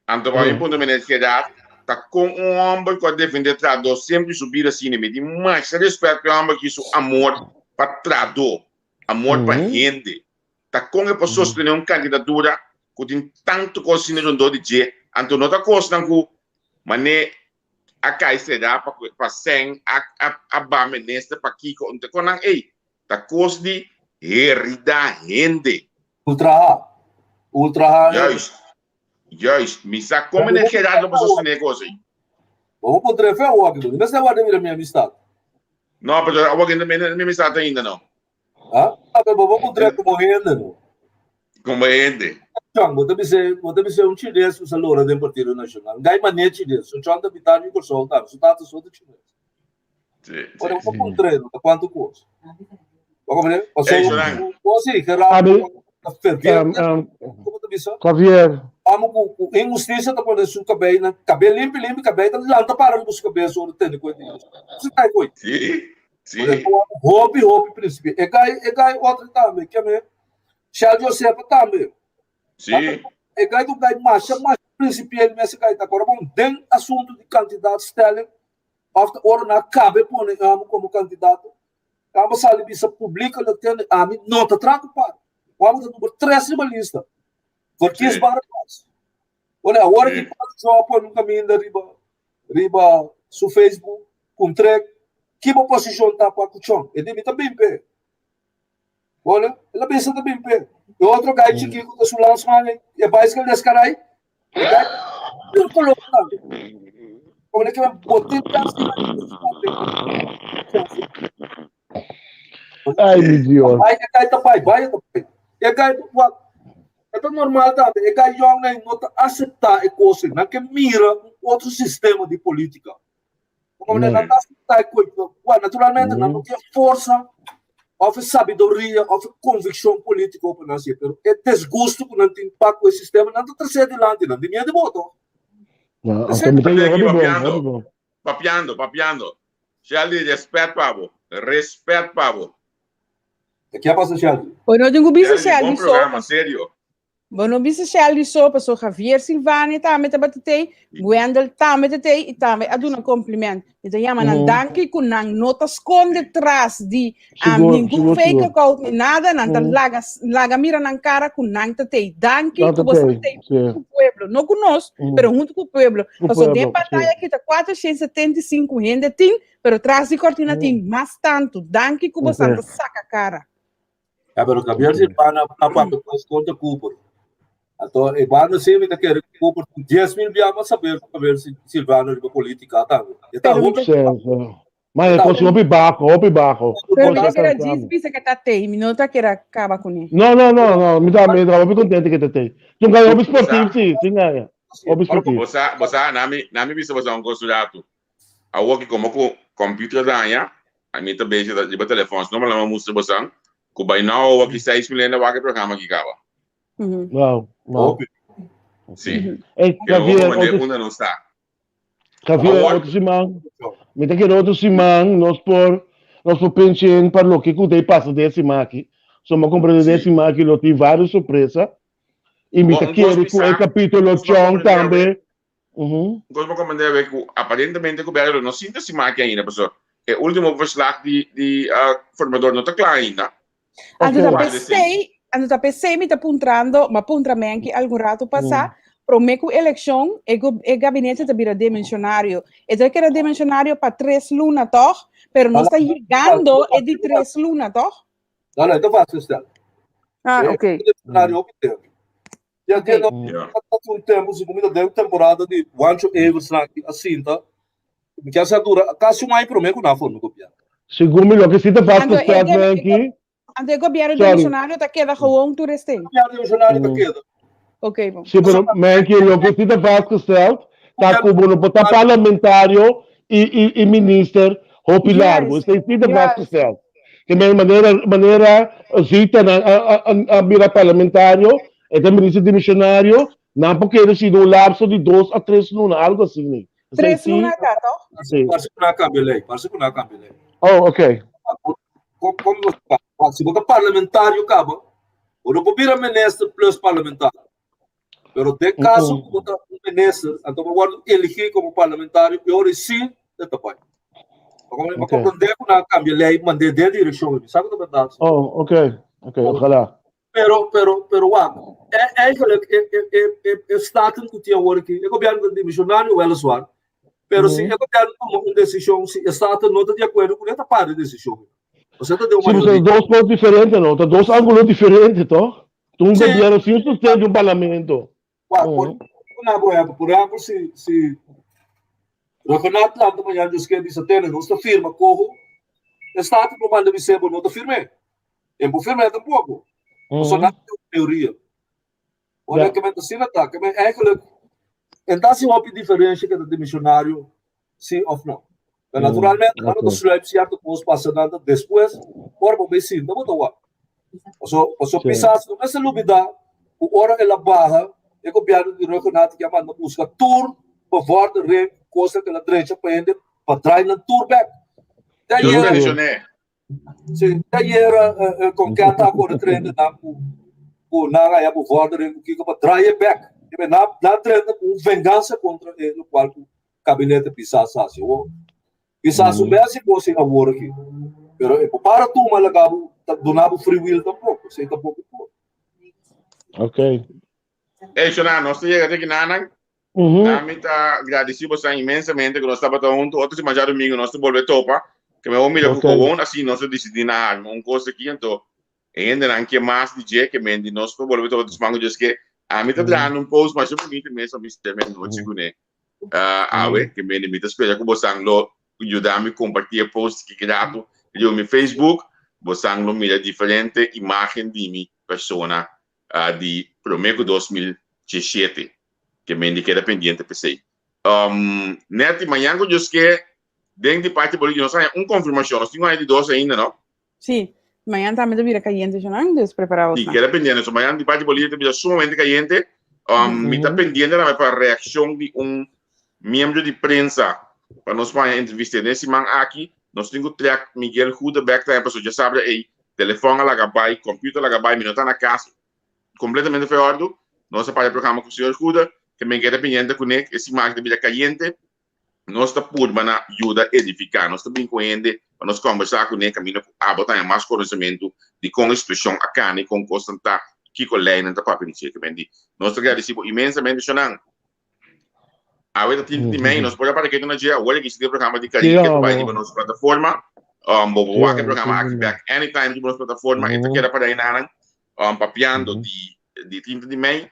Anto pa mi punto meneer Gerard ta con un homber cu a defende trahador semper su bida asina. Mi tin masha respet pa e homber aki su amor pa trahador, amor pa hende. Ta con e por sostene un candidatura cu tin tanto cos asina rondor di dje. Anto no ta cosnan cu mane a cay sera pa pa sèn a a ba minister pa kico. Anto con nan ey ta cos di herida hende. Ultraha. Ultraha. Juist. Juist. Mi sa kon meneer Gerard lo por sostené e kos ei. Bo por trefe awor aki. Bo mester wak mira mi amistad. No, pero awor aki no mi amistad ainda no. Ha? Pero bo por trefe como hende no. Como hende. Chong, bo ta bisa, bo ta bisa un chines ku sa lora den Partido Nacional. Gai mané chines. Su chong ta bitar mi Kòrsou tambe. Su tata so ta chines. Sí, Ora sí. bo por trefe, ta kuantu kos. Bo comprende? Paso, Ey, Zoran. bo si, Gerardo, Abi, ta ferviente. um, Como ta bisa? Javier, Amo ku ku injusticia ta pone su cabei na cabei limpi limpi cabei ta lanta para riba su cabes ora tende cu e dios. Si kai coi. Sí, sí. Ora hopi hopi principio. E gai e gai otro tambe ke me Shell Josefa tambe. Sí. E gai tu gai masha masha principieel mese gai ta agora bon den asunto di kandidaatstelling of ta ora na cabe pone amo como candidato. Amo sali bisa publicelijk tende ami no ta traha cu par. Amo ta number 3 riba lista. Verkiesbare plaats. Ora awor ki Pato Joa pone un caminda riba riba su Facebook cu trek ki bo posicion ta pa cu Chong. E di mi ta bin p'e. Ora el a bisa ta bin p'e. E otro gai chiki cu ta su landsman e bicycle descarai. E gai tur color tambe. Como de que botin tas Ay, mi Dios. Bai, e gai ta bai, bai ta bai. E gai wat. E ta normal tambe, e ka yòngnan no ta aseptá e kos ei. Nan ke mira un otro sistema di polítika. Como nan ta aseptá e kos ei. Bueno, naturalmente nan no tin e forsa òf e sabiduria òf e konvikshon polítiko pa nan hasi, pero e desgusto ku nan tin pa ku e sistema nan ta tresé dilanti nan di miedu di boto. No, anto mi ta yora hopi bon, hopi bon. Papiando, papiando. Sheldy, respet pa bo. Respet pa bo. Ke a pasa Sheldy? Bo no tin ku bisa Sheldy, Sheldy bon so. programa, serio. Bo no bisa Sheldy so, paso Javier Silvania tambe tabata tei, Wendel tambe ta tei i tambe a duna kompliment. Mi ta yama nan danki ku nan no ta skonde tras di um, Sigur, ningun sigur, fake sigur. account ni nada, nan ta laga, laga mira nan kara ku nan ta tei. Danki Nan ku ta boso tei, tei sí. huntu ku pueblo, no ku nos, pero huntu ku pueblo. Ku Paso den pueblo, sí. pantaya kita 475 hende tin, pero tras di cortina tin mas tantu. Danki ku bosan ta saka kara. Ja, pero Javier Silvana a papia kos kontra Cooper. Anto e banda sí mi ta kere ku Cooper tin 10.000 bia mas saber ku Javier Silvano riba polítika tambe. E ta Pero mi hopi ta Sí, sí. Ma e kos hopi baho, hopi baho. Pero mi ta Kos kere ta djis bisa ke ta tei, mi no ta kere kaba kuné. No, no, no, no, mi ta mi ta hopi kontento ke ta tei. Tin gaya hopi sportief sí, tin gaya. Hopi sportief. Bo sa, bo sa, nami, nami bisa bo sa un kos ratu. Awor ki komo ku computer daña, mi ta bezig riba telefòn, si no mi a mustra bosan ku by now awor ki 6 mil hende a wak e programa aki kaba. Wow, wow. Si. Ey, Pero Javier, bo mande otro unda nos ta. Javier, Awor otro siman, mi ta kere otro siman nos por nos por pinche in pa loke ku ta pasa den e siman aki. So mi a komprende den e si. siman aki lo tin varios sorpresa i mi Bo ta un kos kere ku e bisa, kapitulo un kos bo chon komprende awe, tambe. Mhm. un kos bo komprende awe ku aparentemente gobièrnu lo no sinta siman aki ainda pasobra e ultimo verslag di di formador no ta kla ainda. Anto ta Ok. Cual desei? p'esei, anto ta p'esei mi ta puntrando, m'a puntra Menki algun rato pasá, promé ku elekshon e go, e gabinete ta bira demensionario. E ta keda demensionario pa tres luna tòg, pero nos ta yegando e di tres luna tòg? No, no, e ta vastgesteld. Ah, E ok. demensionario hopi tempu. Ya Ok. que no Ja. un tempo, si comida den temporada di Wancho Evers na aki a sinta, mi kier sa dura casi un aña prome cu nan forma gobierno. Segun mi loke si ta Anto e vastgesteld debe, e go, Menki. anto e gobierno Sorry. demissionario ta keda gewoon tur estén. Gobierno demissionario ta keda. Ok, bon. Sí, pero Menki loke si ta vastgesteld ta cu bo no por ta parlamentario y y y minister hopi largo. Juist, Esei si ta juist. vastgesteld. Ke men manera manera Zita nan a a a a bira parlamentario, e ta minister dimisionario, nan por kere si den un lapso di dos a tres luna, algo asina. Esei Tres si, luna ta, toch? si. Parse ku nan a kambia lei, parse ku nan a kambia lei. Oh, okay. Kon kon bo sa? Si bo ta parlamentario kaba, bo no por bira minister plus parlamentario. Pero den caso cu bo ta un minister, anto bo wordo eligi como parlamentario, e ora sí e ta bai. Pa Okay. comprende cu nan a cambia ley, mande den direccion ey. Sa cu ta berdad? Oh, okay. Okay, ojalá. Pero, pero, pero wak, e, eigenlijk e, e, e, e, e staten cu tin awor aki, e gobierno ta dimisionario weliswaar, pero si e gobierno tuma un decision, si e staten no ta di acuerdo cu ne, ta para e decision. Osea ta den un Sí, pero mayoria. dos cos diferente, no? Ta dos ángulo diferente, toch? Un Sí. gobierno sin sostén di un parlamento. Wak, por, una por ejemplo, por ejemplo, si, si Raghunath lanta mañana Dios quiere bisa tene, nos ta firma coho, e staten por manda bis'é, bo no ta firm'é. E por firm'é tampoco. Pasobra nan tin un mayoria. Ora Ja. ke men ta asina ta, ke men eigenlijk, en ta si hopi diferencia ke ta dimisionario si of no. Pero naturalmente, nan no ta sluip cierto cos pasa nan ta despues, ora bo bay sinta bo ta wak. Paso, paso Pisas no mester lubida cu ora el a baha, e gobierno di Rhuggenaath a manda busca tur bevordering, cosnan cu el a drecha pa hende, pa draai nan tur bek. Te Dios ayera, bendicion'é. si, te ayera Conquenta a core trende nan cu, cu nan haya bevordering cu kico pa draai e bek. Nan, nan trende cu un venganza contra e locual cu Kabinete Pisas hasi awor. Pisas su mes i kos ei awor aki. Pero e por para tuma laga bo ta duna bo free will tampoco. Esei tampoco por. Ok. Ey, Shona, nos ta yega te kinanan. Ami ta gradisi bosan inmensamente ku nos tabata huntu. Otro siman djadumingu nos ta bolbe topa. Ke mi a mira ku kowon asi nos ta disidi na arma un kos aki. Anto e hendenan ke mas di dje ke men di nos por bolbe topa otro siman ku Dios ke. Ami ta trahando un post masha bunita mes pa mi stema e nochi kuné. Awe, ke mende mi ta spera ku bosan lo yuda mi kompartí e post ki rato riba mi Facebook. Bosan lo mira diferente imágen di mi persona. di promé ku 2017. Ke men di keda pendiente p'esei. Um, Netty, mañan ku Dios ke, den di parti político nos haña un konfirmashon. Nos tin ku haña di dos ainda, no? Sí, mañan tambe ta bira kayente, Jonan, dus prepara Sí, bosnan. keda pendiente. So mañan di parti político ta bira sumamente kayente. Um, mi ta pendiente tambe pa reakshon di un miembro di prensa pa nos por haña entrevista den e siman aki. Nos tin ku trek Miguel Goede bek tambe pasobra djasabra ei telefòn a laga bai, computer a laga bai, mi no ta na kas. Completamente fue ordu. Nos a para e programa cu señor Goede, que men keda pendiente cu ne, e siman aki ta bira cayente. Nos ta purba na yuda edifica. Nos ta bin cu hende pa nos conversa cu ne caminda cu abo ta haña mas conocimento di con e situacion a cana y con cosnan ta, kico leynan ta papia di dje. Nos ta gradeci bo inmensamente, Shonan. Awe ta 30 di mei, nos por a para ketu na dje, awor aki si tin programa di Caribe ke ta bai riba nos plataforma. Um, bo por wak e programa aki back anytime riba nos plataforma, e ta keda para enanan, um, papiando di, di 30 di mei.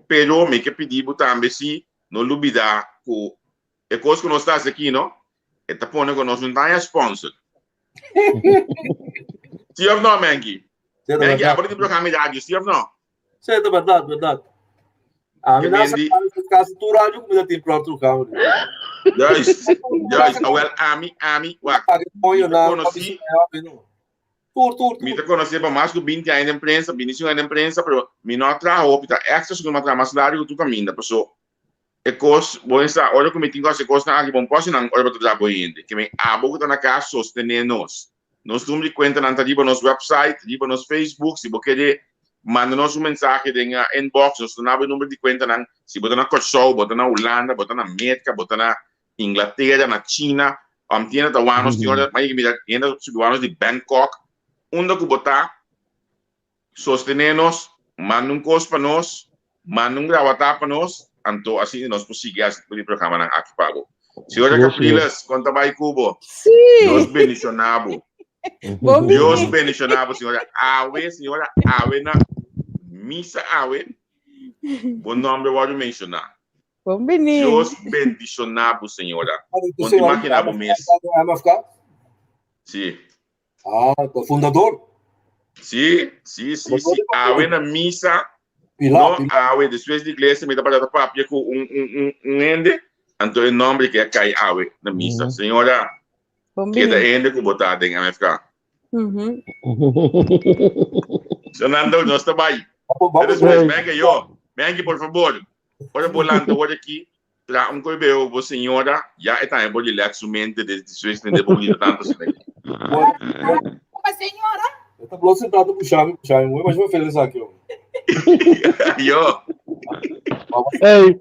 Pero mi ke pidi bo tambe si no lubida ku e kos ku nos ta hasi aki no, e ta pone ku nos no ta haña sponsor. Si of no, Menki? Menki, abo ta tin programa di radio, si of no? Sí, ta berdad, berdad. A mi na Di... kasi tur radio ku mi ta tin plot tur kamer. Juist, juist. Awel, ami, ami, wak. Mi ta konosí, Tur, tur, tur. Mi ta konosí pa mas ku 20 aña den prensa, 25 aña den prensa, pero mi no a traha hopi, ta extra si ku mi a traha mas largu ku tur kaminda, paso e kos, bo sa, ora ku mi tin ku hasi e kosnan aki, bo no por hasi nan ora bo ta traha bo hende. Ke men abo ku ta na kas sostené nos. Nos number di kuentanan ta riba nos website, riba nos Facebook. Si bo kere manda nos un mensahe den inbox, nos ta nabo e number di kuentanan. Si bo ta na Kòrsou, bo ta na Hulanda, bo ta na Merka, bo ta na Inglatera, na China, um, tin hende ta wak nos, tin ora m'a yega mira hende ta subi wak nos di Bangkok. Unda ku bo ta, Sostené nos, manda un kos pa nos, manda un grawatá pa nos, anto asina nos por sigui hasi tipo di programanan aki pa bo. Señora Capriles, kon ta bai ku bo? Sí. Dios bendishoná bo. Bon Dios bini. bendishoná bo, señora. Awe, señora, awe na misa awe, bo nomber wòrdu menshoná. Bon bini. Dios bendishoná bo, señora. Bon ta imaginá bo mes. Sí. Ah, ta fundador. Sí, sí, sí, sí. Awe na misa. Pilar, No, Pilar. awe, despues di iglesia, mi tabata papia ku un, un, un, un hende, anto e nombre ke a kai awe na misa. Señora, Bon keda bini. hende ku bo ta den MFK. Mhm. Fernando, nos ta bai. Vamos, vamos, Despues, Hey. venga yo. Venga, por favor. Ora bo lanta ora aki, Tra un koe beo bo señora, ya e tambe por relax su mente despues tende bo grita tanto asina aki. Kuma señora? E ta blo sentá ta pusha mi, pusha mi. Mooi, mas mi feliz aki, hombre. Yo. Hey,